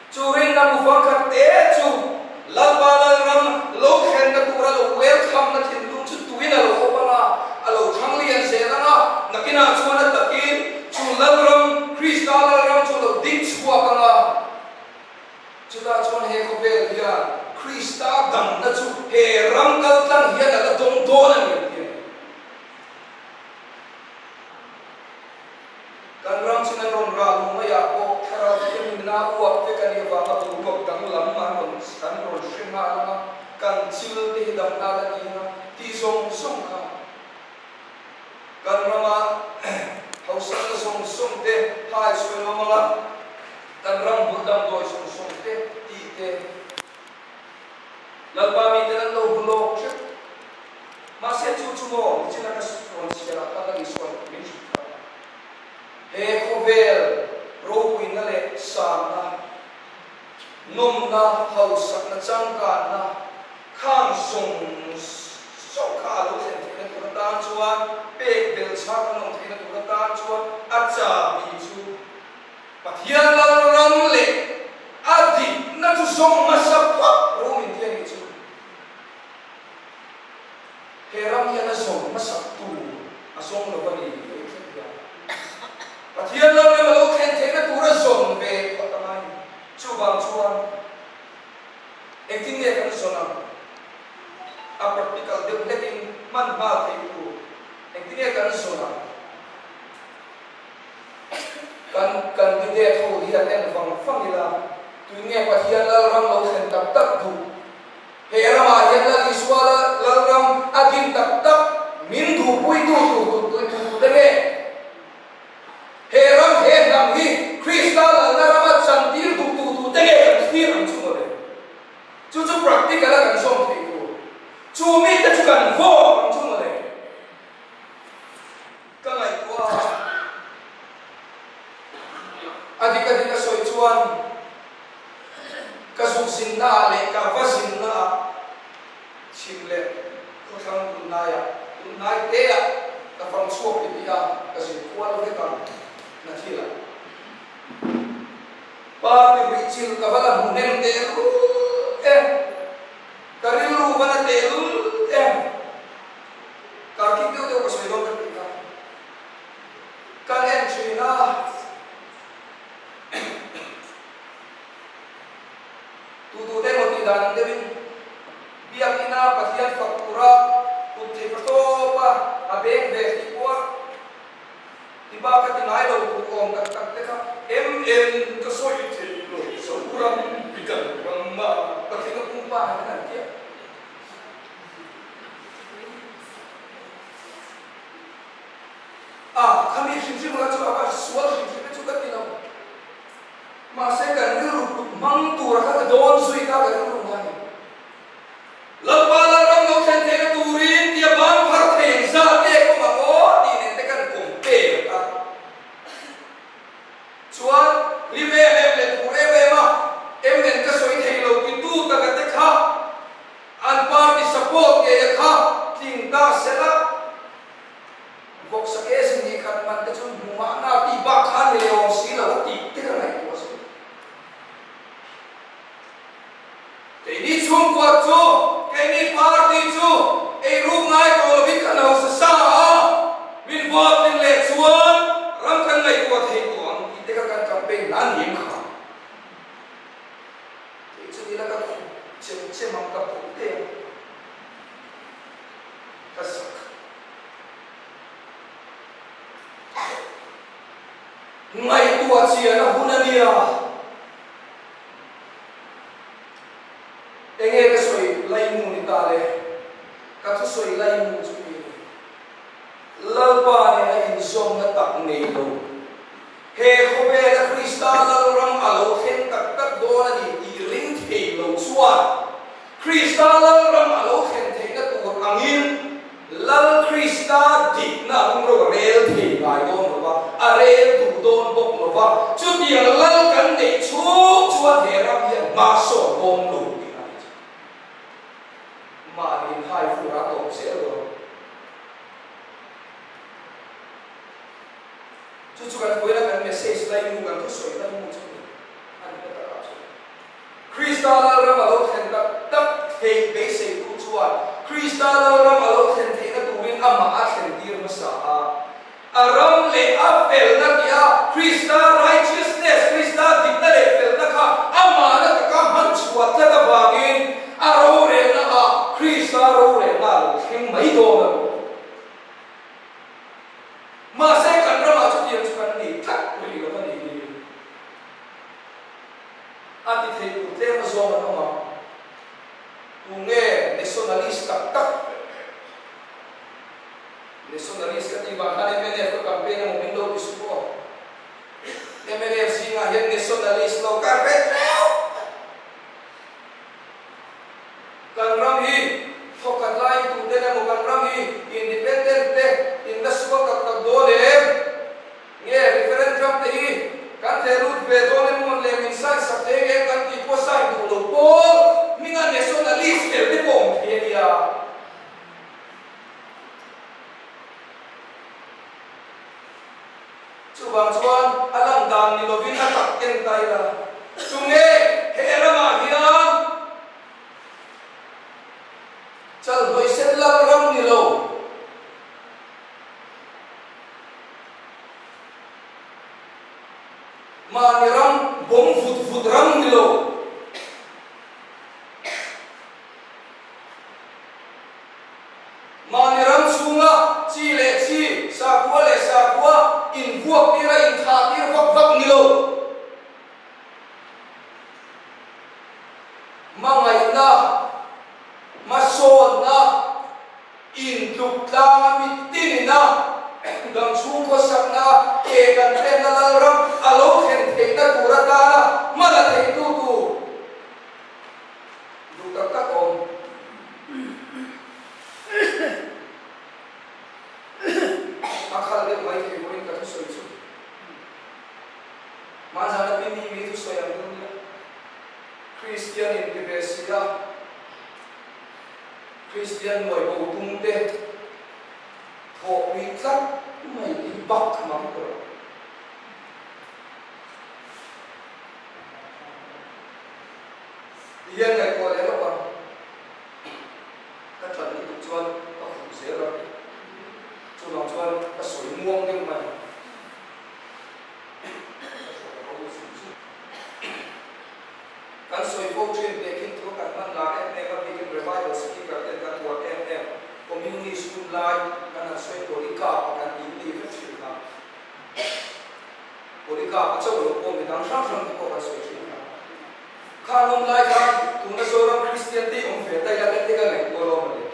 Speaker 2: chu rinna mufang khat te chu Lalpa Lalram lo thlenna tura lo welcome na thinlung chu tuin a lo awm anga a lo thang lian zel anga nakinah chuan a takin chu Lalram Krista Lalram chu a lo ding chhuak anga. Chutah chuan he khawvel hian Krista damna chu he ram kal tlang hian a la dawng dawn a ni an ti a ni. Kan ram chin an rawn rah luh maiah pawh thlarau thianghlimna uap vek a nih avanga boruak danglam an rawn an rawn hre nghal ang a, kan chil te hi damna la ni ang a tih zawng zawng kha kan rama hausakna zawng zawng te hai sawi an awm ang a. Kan ram bul damdawi sawng sawng te tih te Lalpa miten an lo hmu lawk hrep. Mahse chu chu maw nichina ka rawn chhiarah khan Lal Isuan min hrilh kha. He khawvel ropuina leh sangna, nawmna, hausakna, changkanna khang zawng zawng kha a lo thlen theihna tur atan chuan pek bel chhak an awm theihna tur atan chuan a chahbi chu Pathian Lalram leh a dikna chu zawng hmasa phawt rawh min ti a nih chu. He ram hian a zawng hmasak tur a zawng lo a ni tih ka inhre thei a. Pathian Lalram a lo thlen theihna tur a zawn ve phawt a ngai. Chuvang chuan engtin nge kan zawn ang? A practical deuh hlekin. Pathian Lalram lo thlen tak tak duh? He ramah hian Lal Isua Lalram a din tak tak min duhpuitu tur tu tute nge? He ram, he hnam hi Krista Lalna rama chantir duhtu tute nge kan thlir ang chu mawle? Chu chu practical a kan zawm theih tur. Chu mite chu kan vote ang chu mawle? Ka ngaihtuah a, a dik a dik a sawi chuan ka zuk zinna ah leh ka va zinna ah chhim leh khawthlang tunlaiah tunlai te ah ka fang chhuak ti tih a ka zin kual vek a na thil ah party ruihchilh ka va la hmu hnem tehlul em ka rilru va na tehlul em. Kar kik deuh deuh ka sawi dawn ka tih kha kan en thin a. Tu tu te emaw tih dan ang deuhin Biakina Pathian fak tura kut thei pa tawp a, a beng ve tih pawh a ti bak a ti ngai lo tur awm tak tak te kha em em ka sawi thei lo Zoram hi kan ram a Pathian a pumpa han an tia. A, khami hrim hrim kha chu a va sual hrim hrim e chu ka ti lo. Mahse kan rilru kut hmang tura kha ka dawn zui kha ka rilru hma ni. Lalpa Lalram lo thlen theihna turin tia ban phar thei ang zat e kawng ang aw tih nen te kan compare a. Chuan hlim em em leh phur em em a em nen ka sawi thei lo titu taka te kha An party support ngei a kha tling ta sela, vawksa ke zin ni khat man te chu hmu mahna tih bak kha ni leh awm si lo a tih te ka ngaihtuah a sin. Keini chhungkua chu, keini party chu eiruk ngai tawh lovin kan hausa sa a, min vote tlin leh chuan ram kan ngaihtuah thei tawh ang tih te kha kan campaign hlan nim kha. Kei chu nila ka khup chem chem ang ka pawh te ang ka zak. Ngaihtuah chian a hun a nia. Enge ka sawi laimu ni ta le? Ka thusawi laimu chu ni. Lalpa nena inzawmna tak nei lo. He khawvela Krista Lalram a lo thleng tak tak dawn a ni tih ring thei lo chuan Krista Lalram a lo thlen theihna tur angin Lal Krista dikna a rum ro a rel thei ngai dawn lo va, a rel duh dawn bawk lo va, chutiang Lal kan neih chhung chuan he ram hian hma sawn dawn lo tih a ni chu. Mahni inhai fur a tawp zel dawn. Chu chu kan vawiina kan message laimu, kan thusawi laimu chu a ni. A nihna takah chuan Krista Lalram a lo thlen tak tak theih beiseitu chuan Krista Lalram a lo thlen theihna turin amah a thlentir hmasa a. A ram leh a felna tia Krista righteousness, Krista dikna leh felna kha amahna taka hman chhuah tlat avangin a rorelna ah Krista rorelna a lo thleng mai dawn a lo. Mahse kan ramah chutiang chu kan nei tlat rih lo a nih hi. A ti thei tur tlem a zawng an awm ang. Tunge nationalist tak tak? Nationalist ka tih vang khan mnf ka campaign emaw min lo ti suh aw. Mnf zingah hian nationalist lo ka hre tleuh. Kan ram hi thawkhat laiin tuten emaw kan ram hi independent te in la sual tak tak dawn em? Nge referendum te hi kan theh lut ve dawn em mawn le min sign sak thei nge kan tih pawh sign duh lo pawl hminga nationalist tel te pawh awm thei a nia. Chuvang chuan a lan dan ni lovin a tak en ta ila. Tunge he ramah hian Chalhnawih sen lal ram ni lo? Mahni ram bawm vut vut ram ni lo? Mahni ram chhunga chi leh chi, sakhua leh sakhua invuak tira inthah tir vak vak ni lo. Dam chhung khawsakna a ke kan thlenna Lalram a lo thlen theihna tur atana hma la theitu tur duh tak tak awm. A khal deuh mai thei pawhin ka thusawi chu Hmanzana pi mi mi thusawi ang deuh nia. Kristian in ti ve si a, Kristian nuai bo tum te thawhpui tlat mai te hi bak mang tawh lo. Ti hian ngaihtuah leh lawk ang. Ka ṭan lutuk chuan ka khuh zel a, chuvang chuan ka sawi muang deuh mai. Ka hruai a bo zung zung. Kan sawi fo ṭhin teh khin thu kan hman lar em em a bikin revival speaker ten kan uar em em. Communist hun lai kan han sawi Polycarp a kan in ti vek ṭhin kha. Polycarp a chauh loh pawh midang hrang hrang te pawh kan sawi ṭhin kha. Kha hun lai khan tuna Zoram Kristian te awm ve ta ila kan te ka ngaihtuah lo mawle.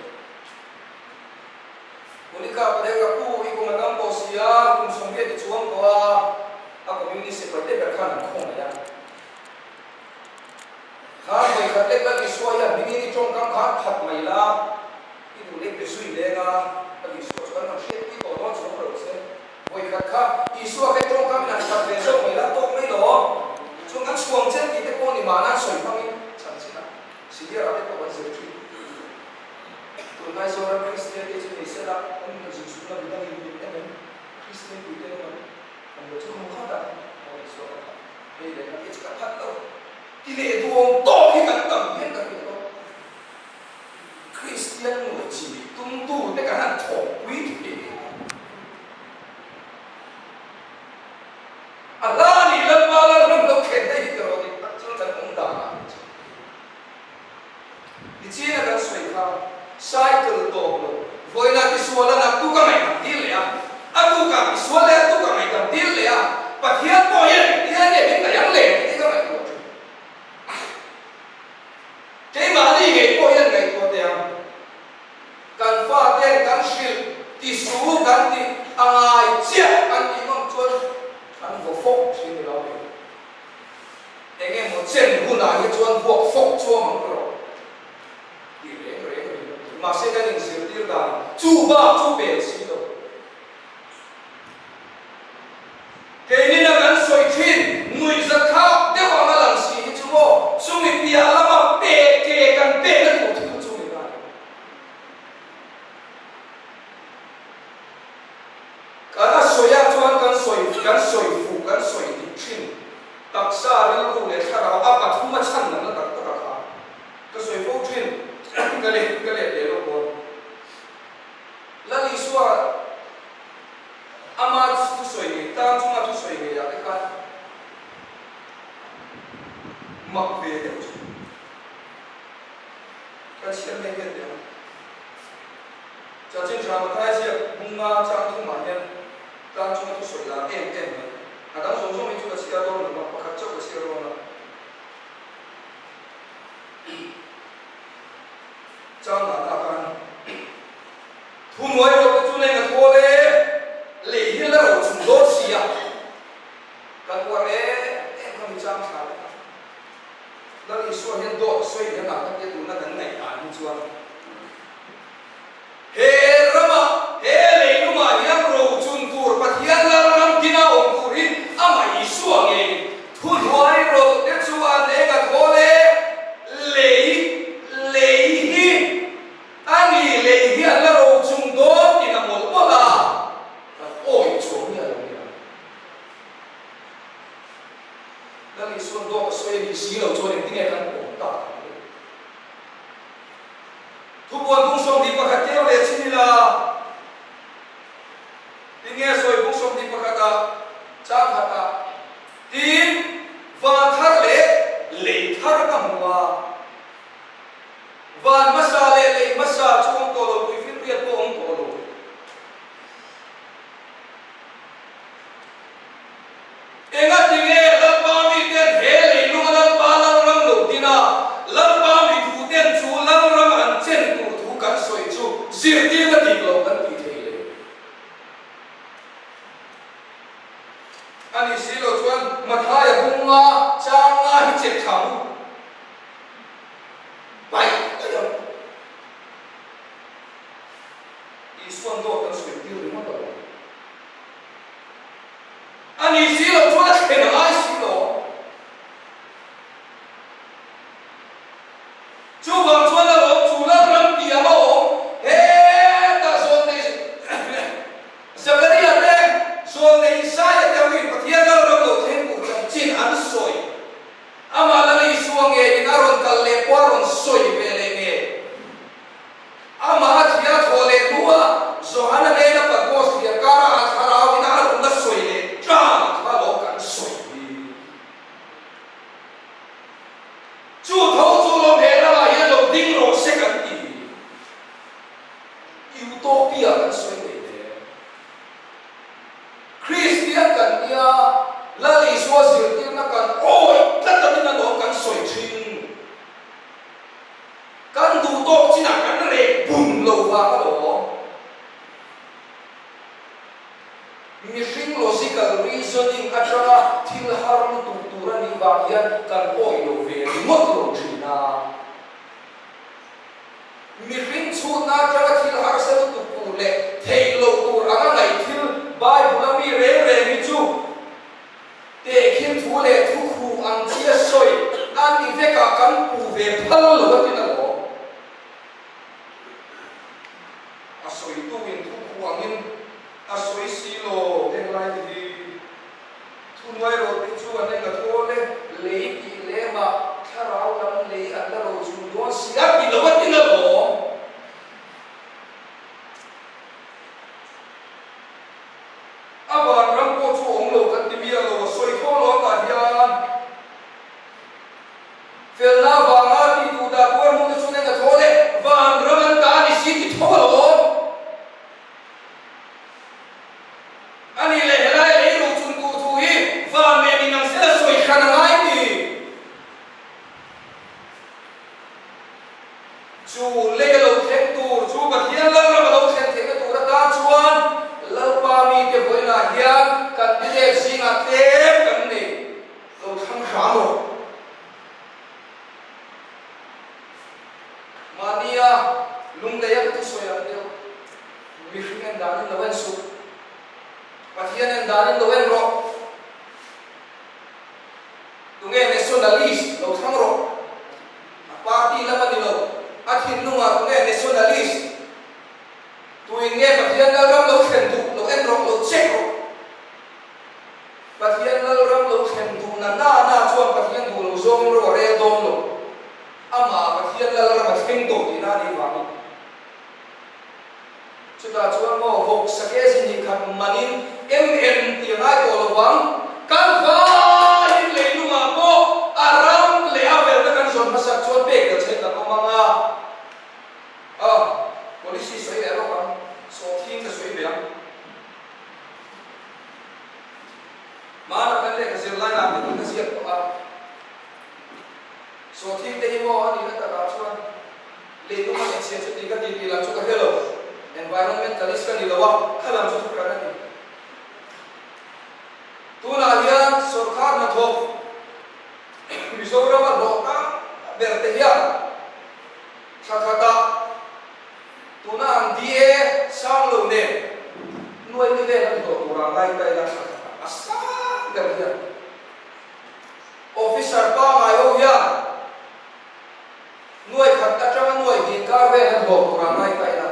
Speaker 2: Monica Patel ka pu i kum a tam tawh si a, kum 80 i chuang tawh a, a communist sipai te ber khan an khawng mai a. Khan vawikhat lek Lal Isua hian hmingin i tawngkam khan phat mai la, i duh lek pe zui leng a, Lal Isua chu kan rawn hriatpui tawh dawn chuang lo che. Vawikhat kha Isua kha i tawngkamin an phat ve zawk mai la, tawk mai lo. Chuan kan chhuang chen tih te pawh ni mahna an sawi hmangin chhan chin a, senior ah te pawh kan zir thin. Tunlai Zoram Kristian te chu nei sela an inrawn zin chhunna midangin min en em? Kristian pui te an awm an lo chu khum khat a, aw Isua ka phat hei leh ka tih chu ka phat lo ti leh duhawm tawk hi kan tam hian ka hria lo. Kristian nuai chi tumtu te kan han thawkpui thei a. A hla nih Lalpa Lalram lo khen daih hi ka rawh dik tak chuan kan awm dan ah hi chu. Tichina kan sawi kha cycle tawp lo, vawiina tisual a nak tuk a ngaihdam dil leh a, a tukah tisual leh a tukah ngaihdam dil leh a, Pathian pawh hian engtia nge min ngaih ang le tih te ka ngaihtuah thin. Keimahni ngei pawh hian ngaihtuah teh ang. Kan faten kan hrilh tisu kan tih a ngai chiah kan tih ngam chuan kan vaw fawk thin ni lo mai. Eng emaw chen hunah hi chuan vuak fawk chuang ang rawh tih reng reng a ni lo. Mahse kan inzirtir dan chu bak chu pel si lo. Keinina kan sawi thin nuihzat thlak deuh anga lang si hi chu maw chumi piah lama pe ke kan pekna tur thil chu ni ta ni. Kan a sawi ah chuan kan sawi kan sawi fuh kan sawi dik thin. Taksa, rilru leh thlarau a pathum a chhan lamna tak tak a kha ka sawi fo thin. Ka leh ka let leh lawk dawn. Lal Isua ama thusawi ngei tang chunga thusawi ngei ah te khan mak ve deuh chu ka chhiar nghe nghe teh ang. Chanchin tha Mathai ziak hmunga chang thumah hian tlang chunga thusawi lar em em mai. A dang zawng zawng hi chu ka chhiar dawn lo va, pakhat chauh ka chhiar dawn a. Chang ngahna khan thuhnuai rawh te chu leng a thawl e, lei hi la ro chung dawn si a, kan uar em em kha mi chang thla vek a. Lal Isua hian dawt a sawi leh ang ka tia tuna kan ngaihdan hi chuan he rama he leilungah hian rochun tur Pathian Lalram dina awm tur hi amah Isua ngeiin thuhnuai rawlh te chu an eng a thawl e, lei lei hi a ni lei hi an la rochung dawn tiin a mawlh mawlh a, kan awih chuang miah lo nia. Lal Isua'n dawt a sawi a nih si lo chuan engtinge kan awm tak ang le? Thupuan bung 21 keu leh chin ila, tinge sawi bung 21 ah chang khat ah tin van thar leh lei thar ka hmu a, van hmasa leh lei hmasa chu awm tawh lo, tuifinriat pawh awm tawh lo. Engatinge Lalpa miten he leilunga Lalpa Lalram lo din a, Lalpa mituten chu Lalram an chen tur thu kan sawi chu zirtirna dik lo kan tih thei le? A nih si loh chuan Mathaia bunga changa hi che tha ang u. Paih daih ang. Isuan dawt kan sawi tir ringawt a lo. A nih si loh chuan a thlen a ngai si lo. Chuvang chuan a lawm chu lalram tih ang a awm hetah zawn nei Zakaria te, zawn nei Isaia te angin Pathian lalram lo thleng tur chanchin an sawi. Amah Lal Isua ngeiin a rawn kal leh pawh a rawn sawi ve leh nge? Amah a thia thawh leh hnua Johana nena Patmos thliar kara a thlarauin a rawn la sawi leh tan kha lo kan sawi hi. Chu tho chu lawm he ramah hian lo ding rawh se kan ti. Utopia kan sawi ngei hle. Kristian kan nia, Lal Isua zirtirna kan awih tlat atin alawm kan sawi thin. Kan duh tawk chinah kan reh bun lo vang alawm. Mihring logical reasoning atanga thil har lutuk tur a nih vang hian kan awih lo ve ringawt lo thin a. Mihring chhutna atanga thil harsa lutuk tur leh theih loh tur anga ngaih thil Bible-a mi reng reng hi chu Tehkhin thu leh thu khuh ang chi a sawi a ni vekah kan pu ve phal lo a tin alawm. A sawituin thu khuh angin a sawi si lo heng lai te hi. Thuhnuai rawh te chu an eng a thawl e, lei tih lemah thlarau lam lei an la ro chung dawn si a ti lo a tin alawm. A vanram pawh chu awm lo kan ti miah lo, a sawi tho lo tah hian felna avanga tih duh dah tuar hnu te chuan eng a tho le, vanram an ta a ni si ti tho alawm. A nih leh helai lei ru chung duh thu hi van nen inang sela sawi hran a ngai ni. Chu lei a lo thleng tur chu Pathian Lalram a lo thlen theihna tur atan chuan Lalpa mite vawiinah hian kan candidate zingah tlem kan nei lo thlang hram rawh. Mahnia lungleia ka thusawi ang deuh, mihring en danin lo en suh, Pathian en danin lo en rawh. Tunge nationalist lo thlang rawh. A party lam a ni lo. A thinlungah tunge nationalist? Tuin nge Pathian Lalram lo thlen duh lo en rawh, lo check rawh. Pathian Lalram lo thlen duh na na na chuan Pathian duh lo zawngin ro a rel dawn lo. Amah Pathian Lalram a thleng tawh tihna a nih vangin. Chutah chuan maw vawk sake zin hi khat manin em em tih a ngai tawh lo vang. Kan vaiin leilungah pawh a ram leh a velna kan zawn hmasak chuan pek deuh chhe kan awm ang a. A, policy sawi leh rawk ang, sawhthing ka sawi ve ang. Hmana kan lehkha zirlai ah te ka ziak tawh a. Sawhthing te hi maw a nihna takah chuan Leilung a inchhiat chu tih ka tih tih lam chu ka hre lo. Environmentalist ka ni lo a, kha lam chu thukran a ni. Tunah hian sawrkar hnathawk Mizorama hlawh tam ber te hian thla khatah tuna ang DA sang lo nen nuai ni vel an hlawh tur ah ngai ta ila thla khatah a sang ber hian officer pangngai ho hian Nuai khat atanga nuai hnih kar vel an hlawh tur ah ngai ta ila.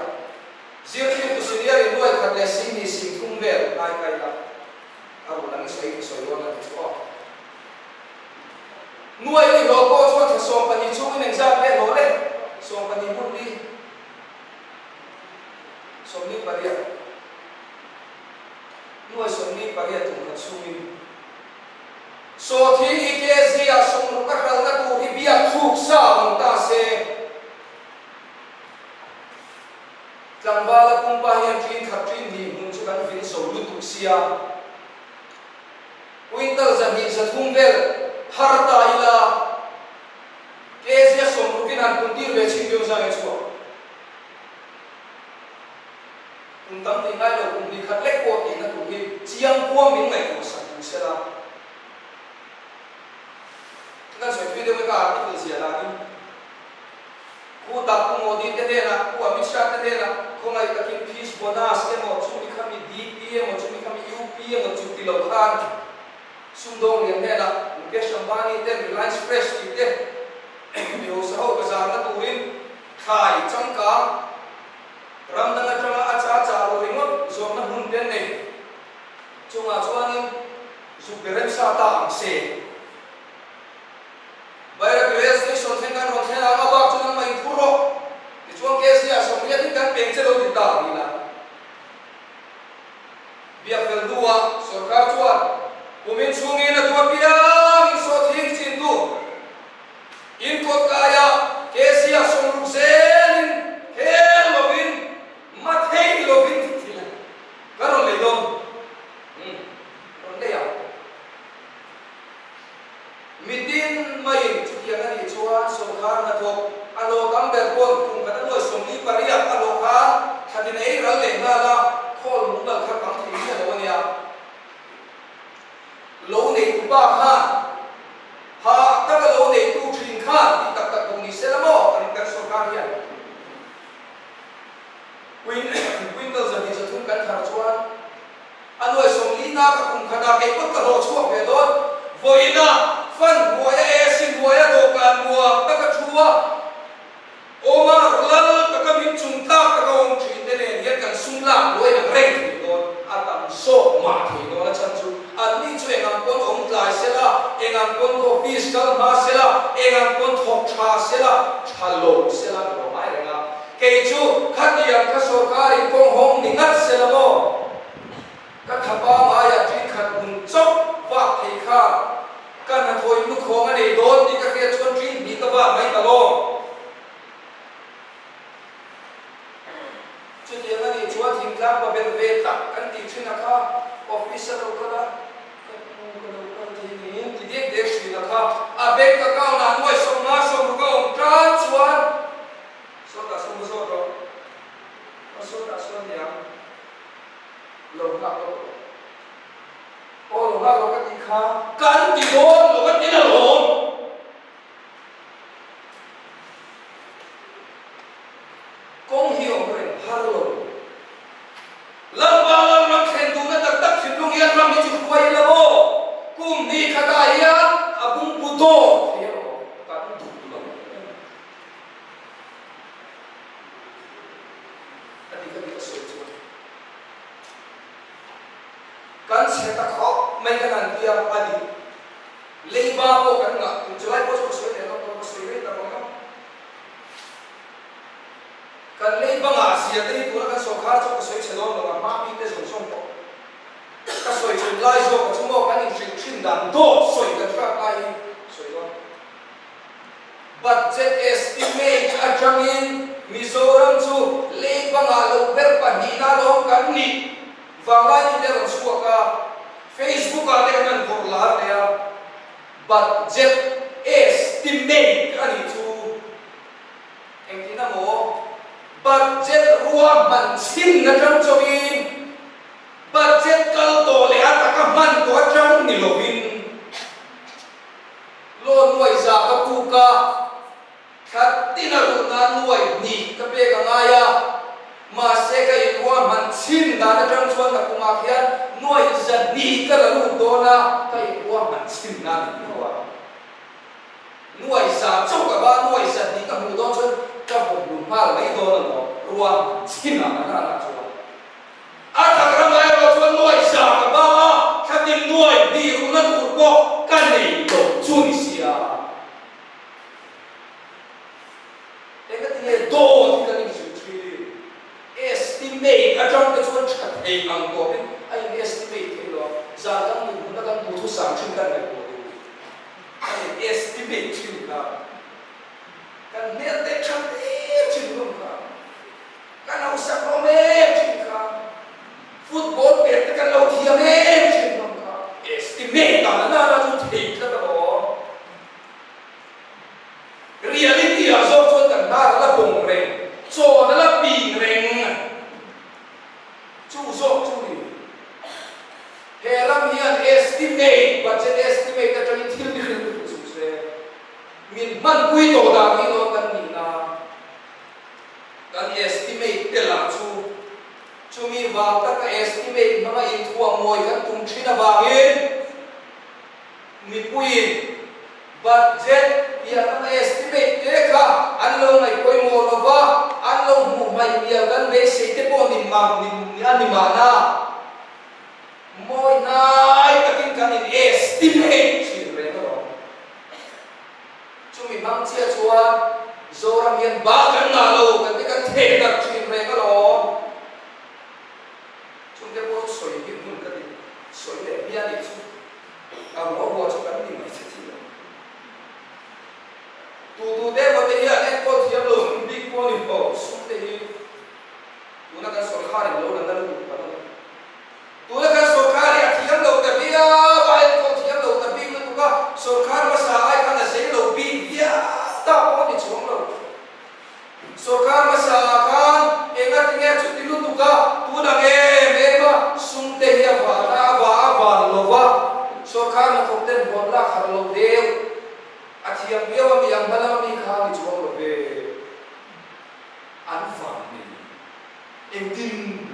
Speaker 2: Zirtirtu senior in nuai khat leh sing hnih sing thum vel ngai ta ila. A ruh lang i sawi ka sawi dawn a ti chu aw. Nuai i hlawh pawh chuan thla 12 chhungin engzat nge hlawh le? 12 hmun li 48. Nuai 48 tum khat chhungin. Sawthi i KZ ah 60 a hralna tur hi biak thluk sa awm ta se. Tlangvala pumpa hian ṭin khat ṭin hnih hmun chu kan vil zo lutuk sia. Quintal 200 300 vel thar ta ila KZ a 60 in han puntir ve chhin viau zang e chhuak. Kum tam tih ngai lo, kum hnih khat lek pawh tihna tur hi chiang kuang min ngaihtuah sak tur se. sela. Kan sawi thui deuh vek a article ziah danin khutah Pu Modi te hnenah, Pu Amit Shah te hnenah khawngaih takin fees bonus emaw chumi khami DP emaw chumi khami UP emaw chuti lo khan sumdawng lian hnenah Mukesh Ambani ten Reliance Fresh tih te mi hausa ho bazarna turin thlai changkang ram dang atanga a cha chah lo ringawt zawrhna hmun te an nei. Chungah chuanin zuk be remsa ta ang se. Bairagi Rail Station thleng kan rawn thlen ang a bak chu nangmah in phur rawh. Tichuan KC ah 80 in kan peng che lo ti ta ang ila. Biak fel hnuah sorkar chuan kumin chhungin a duah piang in sawhthing chin tu in kawt kaiah KC ah 60 zelin khel lovin mathei lovin thil kan rawn lei dawn. Umm rawn lei ang. Mitin maiin chutiang a nih chuan sorkar hnathawk a lawh tam ber pawn kum khat a nuai 48 a lawh khan thlatin a ei ral leh nghal a, khawl mumal kha tam thei miah lo a nia. Lo neitu pa khan hah taka lo neitu thin khan tih tak tak duh ni se la maw kan sorkar hian quintal 203 kan thar chuan A nuai 40 na ka kum khatah kei pawt ka hlawh chhuak ve dawn. Vawiina fan hnuaia AC hnuaia dawhkan nuam taka thu a, awma lal taka min chung tlak taka awm thin te nen hian kan sum lak luai ang reng thei dawn. A tam zawk mah thei dawn a chhan chu anni chu eng ang pawn awm tlai sela, eng ang pawn office kal hma sela, eng ang pawn thawk tha sela, tha lo sela ka lo ngai reng a. Kei chu khatiang kha sorkarin kawng hawng ni ngat sela maw? Ka thapa ngaiah ṭin khat hmun chauh vak thei kha ka hnathawih lukhawng a nei dawn tih ka hriat chuan ṭin hnih ka vak mai ta lawm. Chutiang a nih chuan thingtlang pa belh ve tak kan tih ṭhin a kha office a lo kal a, ka pu ka lo kal thei niin ti dek dek ṭhin a kha a bank account ah nuai 50 60 a awm tan chuan sawtah sawn va zawt rawh, sawtah sawn niang. Lo nghak lo rawh. Aw lo nghak lo ka tih kha. Kan ti dawn lo ka ti na lawm. Kawng hi awm reng har lo. Lalpa Lalram thlen duhna tak tak thinlung hian ram hi chu hruai ila maw? Kum hnih khatah hian a bungbu dawt thei alawm. Kan duh lo. A ti ka ti ka sawi chuan kan chhe ta khawp mai kan han tia a ni. Leiba pawh kan ngah tum chu lai pawh chu ka sawi leh lawk dawn ka sawi rei tak ang a. Kan leiba ngah zia te hi tuna kan sawrkhar chu ka sawi chhe dawn lo a, hma mi te zawng zawng pawh ka sawi chhun lai zawk a chu maw kan inhrilh thin dan dawt sawi kan hriat lai hi sawi dawn. Budget estimate atangin Mizoram chu lei bangah lo ber pahnihna lawm kan nih vanglai ni te a rawn chhuak a, Facebook ah te kan han vawrh lar leh a, budget estimate a nih chu engtin emaw budget ruahman chhin atang chawin budget kal tawh leh a taka hman tawh atang ni lovin, Loan nuai za ka puk a, thla tin a rulh nan nuai hnih ka pek a ngai a, mahse ka inruahman chhin dan atang chuan ka kumah khian nuai za hnih ka la lut dawn a, ka inruahman chhin nan in hmu a. Nuai za chauh ka ba, nuai za hnih ka hmuh dawn chuan ka vawm lum nghal mai dawn a maw, ruahman chhin ah ka hna lah chuan. A tak ramah erawh chuan nuai za ka ba a, thla tin nuai hnih ruhna tur pawh ka nei lo chu ni sia. Engati nge dawt hi kan inzir thin? Estimate atang te chuan tha thei ang tawpin a in estimate thei lo a, zan kan nun hmuna kan duhthusam thin kan ngaihtuah duh. Kan in estimate thin kha kan hmel te tha em thin hlawm kha. Kan hausak hlawm em thin kha, football pek te kan lo thiam em thin hlawm kha, estimate dan a nana chu thei tlat a maw? Reality ah zawk chuan kan hnar a la bawng reng, chawn a la ping reng. Chu zawk chu ni. He ram. Ram hian estimate, budget estimate atangin thil mi hrilh lutuk suh se. Min hmanpui tawh dan hi lawm kan nihna. Kan estimate te lah chu chumi vang taka estimate hmanga inthuah mawi kan tum thin avangin mipuiin budget piah lama estimate te kha an lo ngaih pawimawh lo va, an lo hmuh hmaih mial kan beisei te pawh ni mang ni a ni mahna mawi hnai takin kan in estimate thin reng alawm. Chumi hmang chiah chuan Zoram hian ba kan ngah lo kan ti kan theh darh thin reng alawm. Chungte pawh chu sawi hi hmun ka ti sawi leh hmiah nih chu a ruah ruah chu kan ni mai che thil ang. Tu tu te emaw te hian enkawl thiam lo bik pawh ni lo sum te hi tuna kan sawrkharin lo la na lutuk palh a ni. Tuna kan sawrkar hi a thiam lo ta viau a, enkawl thiam lo ta bik lutuk a, sawrkar hmasa ai khan a zei lo bik viau ta pawh a ni chuang lo. Sawrkar hmasa ah khan enga tinge chuti lutuk a, tuna em em a, sum te hi a van a, a va a van lo va, sawrkar hnathawk ten huam lak harh lo deuh, a thiam viau a mi ang hma lama mi kha a ni chuang lo ve, an van nei. Engtin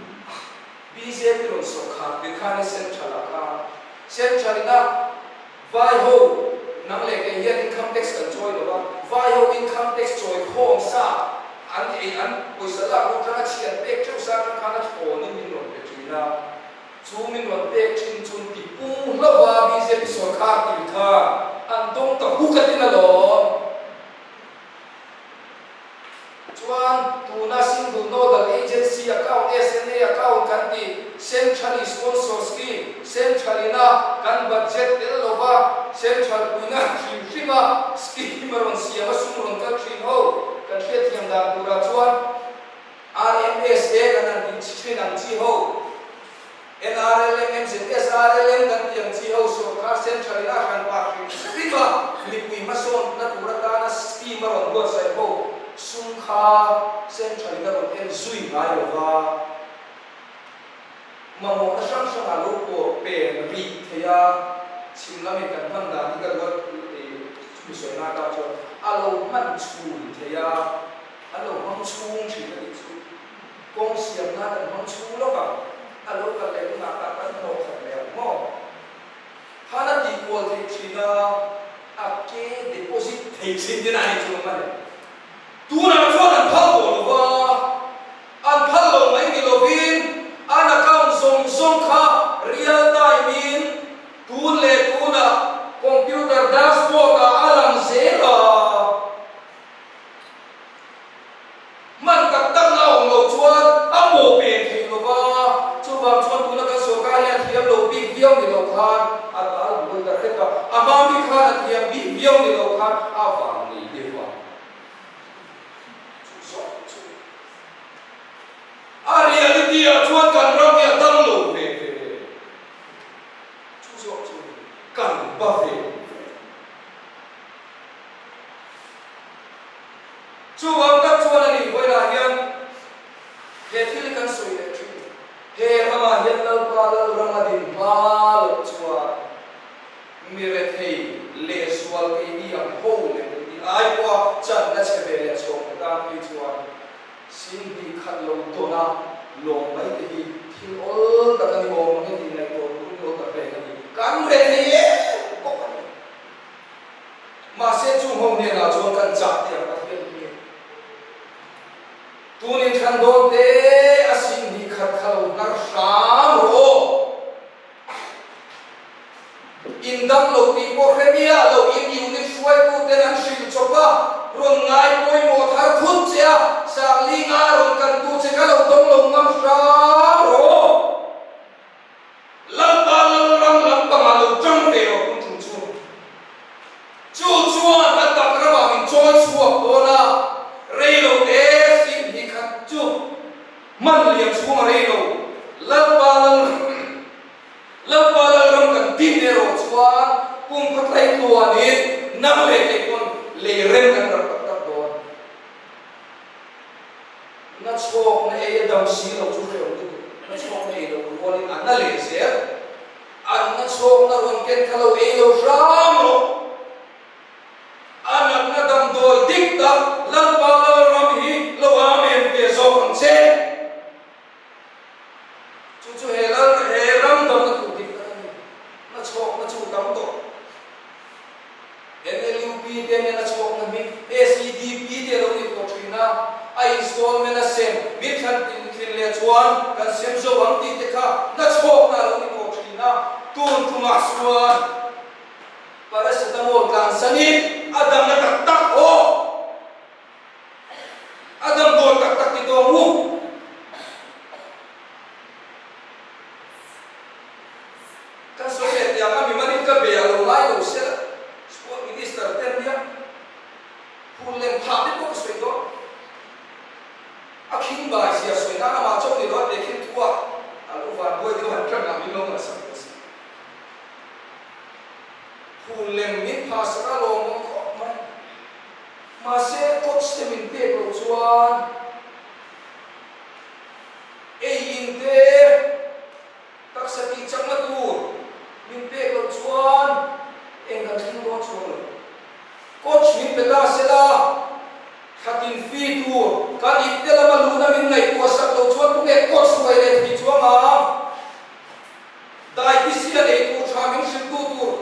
Speaker 2: bjp rawn sawrkhar tir khan i central ah khan central in a vai ho nang leh kei hian income tax kan chawi lo va, vai ho income tax chawi khawm sa an ei an pawisa lak lut atanga chhiat pek teuh sa atang khan a thawn in min rawn pe thin a, chu min rawn pek thin chun ti pung hlauh a bjp sawrkhar tir khan an dawng ta huk a tin alawm. Chuan tuna Single Nodal Agency Account, SNA Account, kan tih Central Sponsor Scheme, Central ina kan budget tel lova Central puina hrim hrima scheme a rawn siam a sum rawn kal thin ho kan hriatthiam dan turah chuan RMSA kan han tih thin ang chi ho. NRLM, MZSRLM kan tih ang chi ho sawrkar central in a hran pah hrim hrim a, mipui hmasawn na tur atana scheme a rawn buatsaih ho sum kha central in a rawn en zui ngai lo va, mamawhna hrang hrang ah lo pawr pen rih thei a, chhim lamin kan hman dan hi ka duat chumi sawi na atan chuan a lo hman chhun thei a, an lo hmang chhung thin a nih chu. Kawng siam nan an hmang chhung lawk ang, a lo kal leh hunah tah kan hnawh khat leh ang maw? Khan a tih kual theih thin a, a ke deposit thei thin te na ni chu ang a ni. Tunah chuan an phal tawh lo va, an phal lo mai ni lovin an account zawng zawng kha real time in tun leh tunah computer dashboard ah a lang zel a. Hman tak takna a awm loh chuan a mawh pek theih lo va, chuvang chuan tuna kan sawrkar hian thiam lo bik viau ni loh khan a tal buai ta hrep a, a hma mi khan a thiam bik viau ni loh khan a vang nei deuh a. Chu zawk chu a reality ah chuan kan ram hi a dang lo ve ve. Chu zawk chu kan ba ve ve. Chuvang tak chuan a nih vawilah hian he thil hi kan sawi leh thin. He ramah hian Lalpa Lalram a din hma loh chuan mi rethei lehzual keini ang ho leh keini ai pawha channa che ve leh chhawk te tan phei chuan Singhnih khat lo tawn a lawm mai te hi thil awl tak a ni awm ang e tih ngaihtuah tur ni awl tak reng a ni. Kan rethei em bawk a ni. Mahse chung ho hnenah chuan kan chah teh ang Pathian hi nge? Tun inthlan dawn te a singhnih khat kha lo hnar hram rawh aw. In dam lo tih pawh hre miah lo in unit hruaitu ten an hrilh chawp a, rawn ngai pawimawh thar thut che a, Sangli nga rawn kan tu che kha lo dawng lo ngam hram rawh aw. Lalpa Lalram lampangah lo tang ve rawh tum tum chu. Chu chuan a tak ramah min chawi chhuak dawn a, rei lo te sing hnih khat chu hman liam chhung a rei lo. Lalpa Lalpa Lalram kan din erawh chuan kum khaw tluanin nang leh kei pawn lei rem kan ram tak tak dawn. Na chhawk na ei a dam si lo chu hrehawm lutuk, na chhawk na ei loh rualin a na leh zel, an na Nachhawkna rawn ken kha lo ei lo hram rawh. A natna damdawi dik tak Lalpa Lalram hi lo amen ve zawk ang che. Chu chu he lal he ram damna tur dik tak a ni. Nachhawkna chu tam tawh. NLUP te nena chhawkna hming SEDP te a lo ni tawh thin a, a installment a sem min thlan tlin leh chuan kan sem zo ang tih te kha nachhawkna a lo ni tawh thin a, tun tumah chuan Paracetamol tlansanin a damna tak tak aw! A damdawi tak tak ti tawh ang u. Kan sawi leh tiang a mimalin ka be a lo ngai lo se la, Sport Minister ten nia phun lem phah te pawh ka sawi dawn. A khing bai zia sawi nan amah chauh ni lo a tehkhin thu a, a lo van buai deuh han tang a min lo ngaihsak ve si. Phun lem min phah sak a lawmawm khawp mai. Mahse coach te min pek loh chuan ei in te taksa tih chakna tur min pek loh chuan eng kan thleng dawn chuang lo. Coach min pe ta sela thlatin fee tur kan ipte lama luhna min ngaihtuah sak loh chuan tunge coach hruai leh thei chuang ang? Dietitian ei tur tha min hrilhtu tur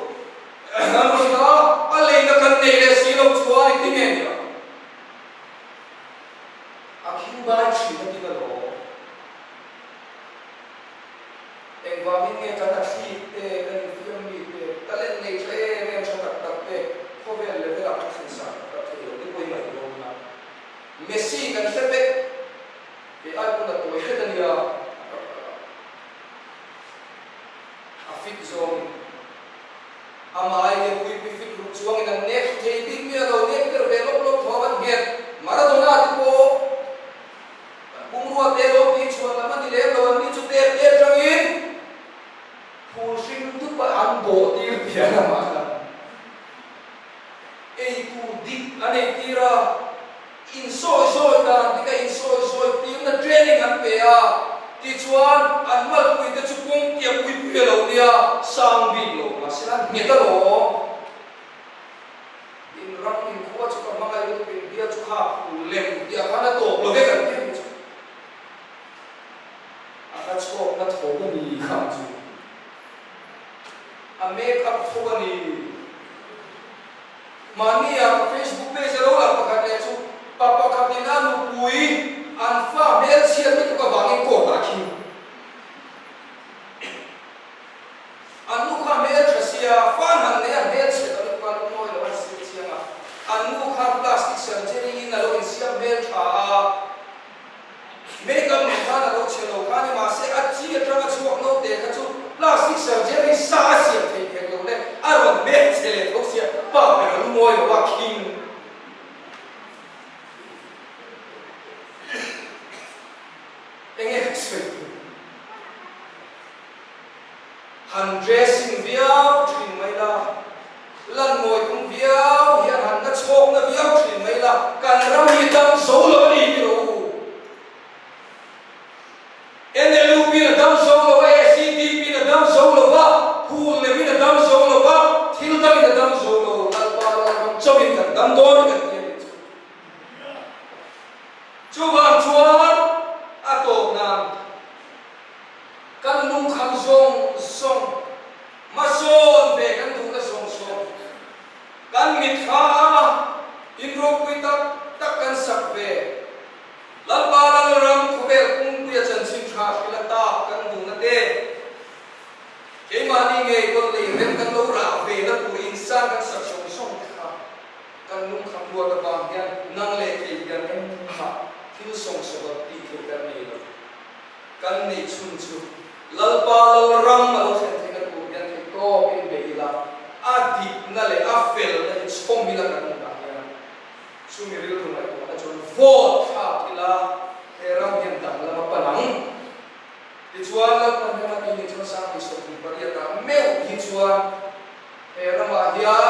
Speaker 2: an rawn dah a, a leina kan nei leh si loh chuan engtin nge nia? A khingbai thin a ti ka lawm. Engvangin nge kan athlete te, kan infiam mi te, talent nei tha em em tha tak tak te khawvel level ah kan thlen sang tak tak thei lo te pawhin ngaih dawn a. Messi kan hre vek, kei ai pawn a tawi hret a nia. A fit zawngin amah ai lian pui pui fit ruk chuangin an nek thei bik mi a lo nek ber ve lawp lawp tho a kan nghet. Maradona te pawh kan pumrua te lo tih chhuan lam a ni lem lo, an ni chu tep te atangin phul hring dup a an bawh tir piah lamah khan ei tur dik an ei tir a, Insawi zawi dan dik a insawi zawi tirna training an pe a, tichuan an malpui te chu kawng tia pui pui a lo nia, sang bik lo mahse an nghet alawm. In ram in khua chu ka hmangaih lutuk in bia chu kha phul lem tih ah khan a tawp lo vek an ti ang chu. A hla chhuakna tho a ni kha ang chu. A make up tho a ni. Mahni ah ka Facebook page a lo lang pakhat leh chu pa pakhat in a nupui an fa hmelchhiat lutuk avangin court ah a khing. An nu kha hmeltha sia, fan han nei a hmelchhiat a lutuk a lungawi lo a insiam chiang a, an nu khan plastic surgery in a lo insiam hmeltha a, Makeup nen khan a lo chhe lo kha ni mahse a chi atanga chhuak naute kha chu plastic surgery sa a siam theih thek lo le a rawn hmel chhe leh tho sia pa ber a lungawi lo a khing. Enge ka sawi tur? Han dressing viau thin mai la, lan mawi tum viau hian han la chhawk na viau thin mai la, kan ram hi dam zo lo a ni ti rawh u. NLUP in a dam zo lo a, SEDP in a dam zo lo va, phul lem in a dam zo lo va, thil dang in a dam zo lo, Lalpa lalram chauhin kan dam dawn a kan ti a nih chu. Chuvang chuan a tawp nan. Kan lungkham zawng zawng, hmasawn ve kan duhna zawng zawng, kan mitthla a inropui tak tak kan sak ve. Lalpa Lalram khawvel kungpuia chanchin tha hrila tak kan duhna te, keimahni ngei pawn lei rem kan lo rah ve na tur insan kan sak zawng zawng te kha kan lungkham ruat avang hian nang leh kei hian engmah thil sawngsawt tih theih kan nei lo. Kan neih chhun chu Lalpa Lalram a lo thlen theihna tur hian theih tawkin be ila, a dikna leh a felna hi chhawm ila kan nunah hian chumi rilru ngaihtuahna chuan vote thlak ila he ram hian danglam a pan ang. Tichuan Lalpan hema tih ni chuan 2028 ah meuh hi chuan he ramah hian.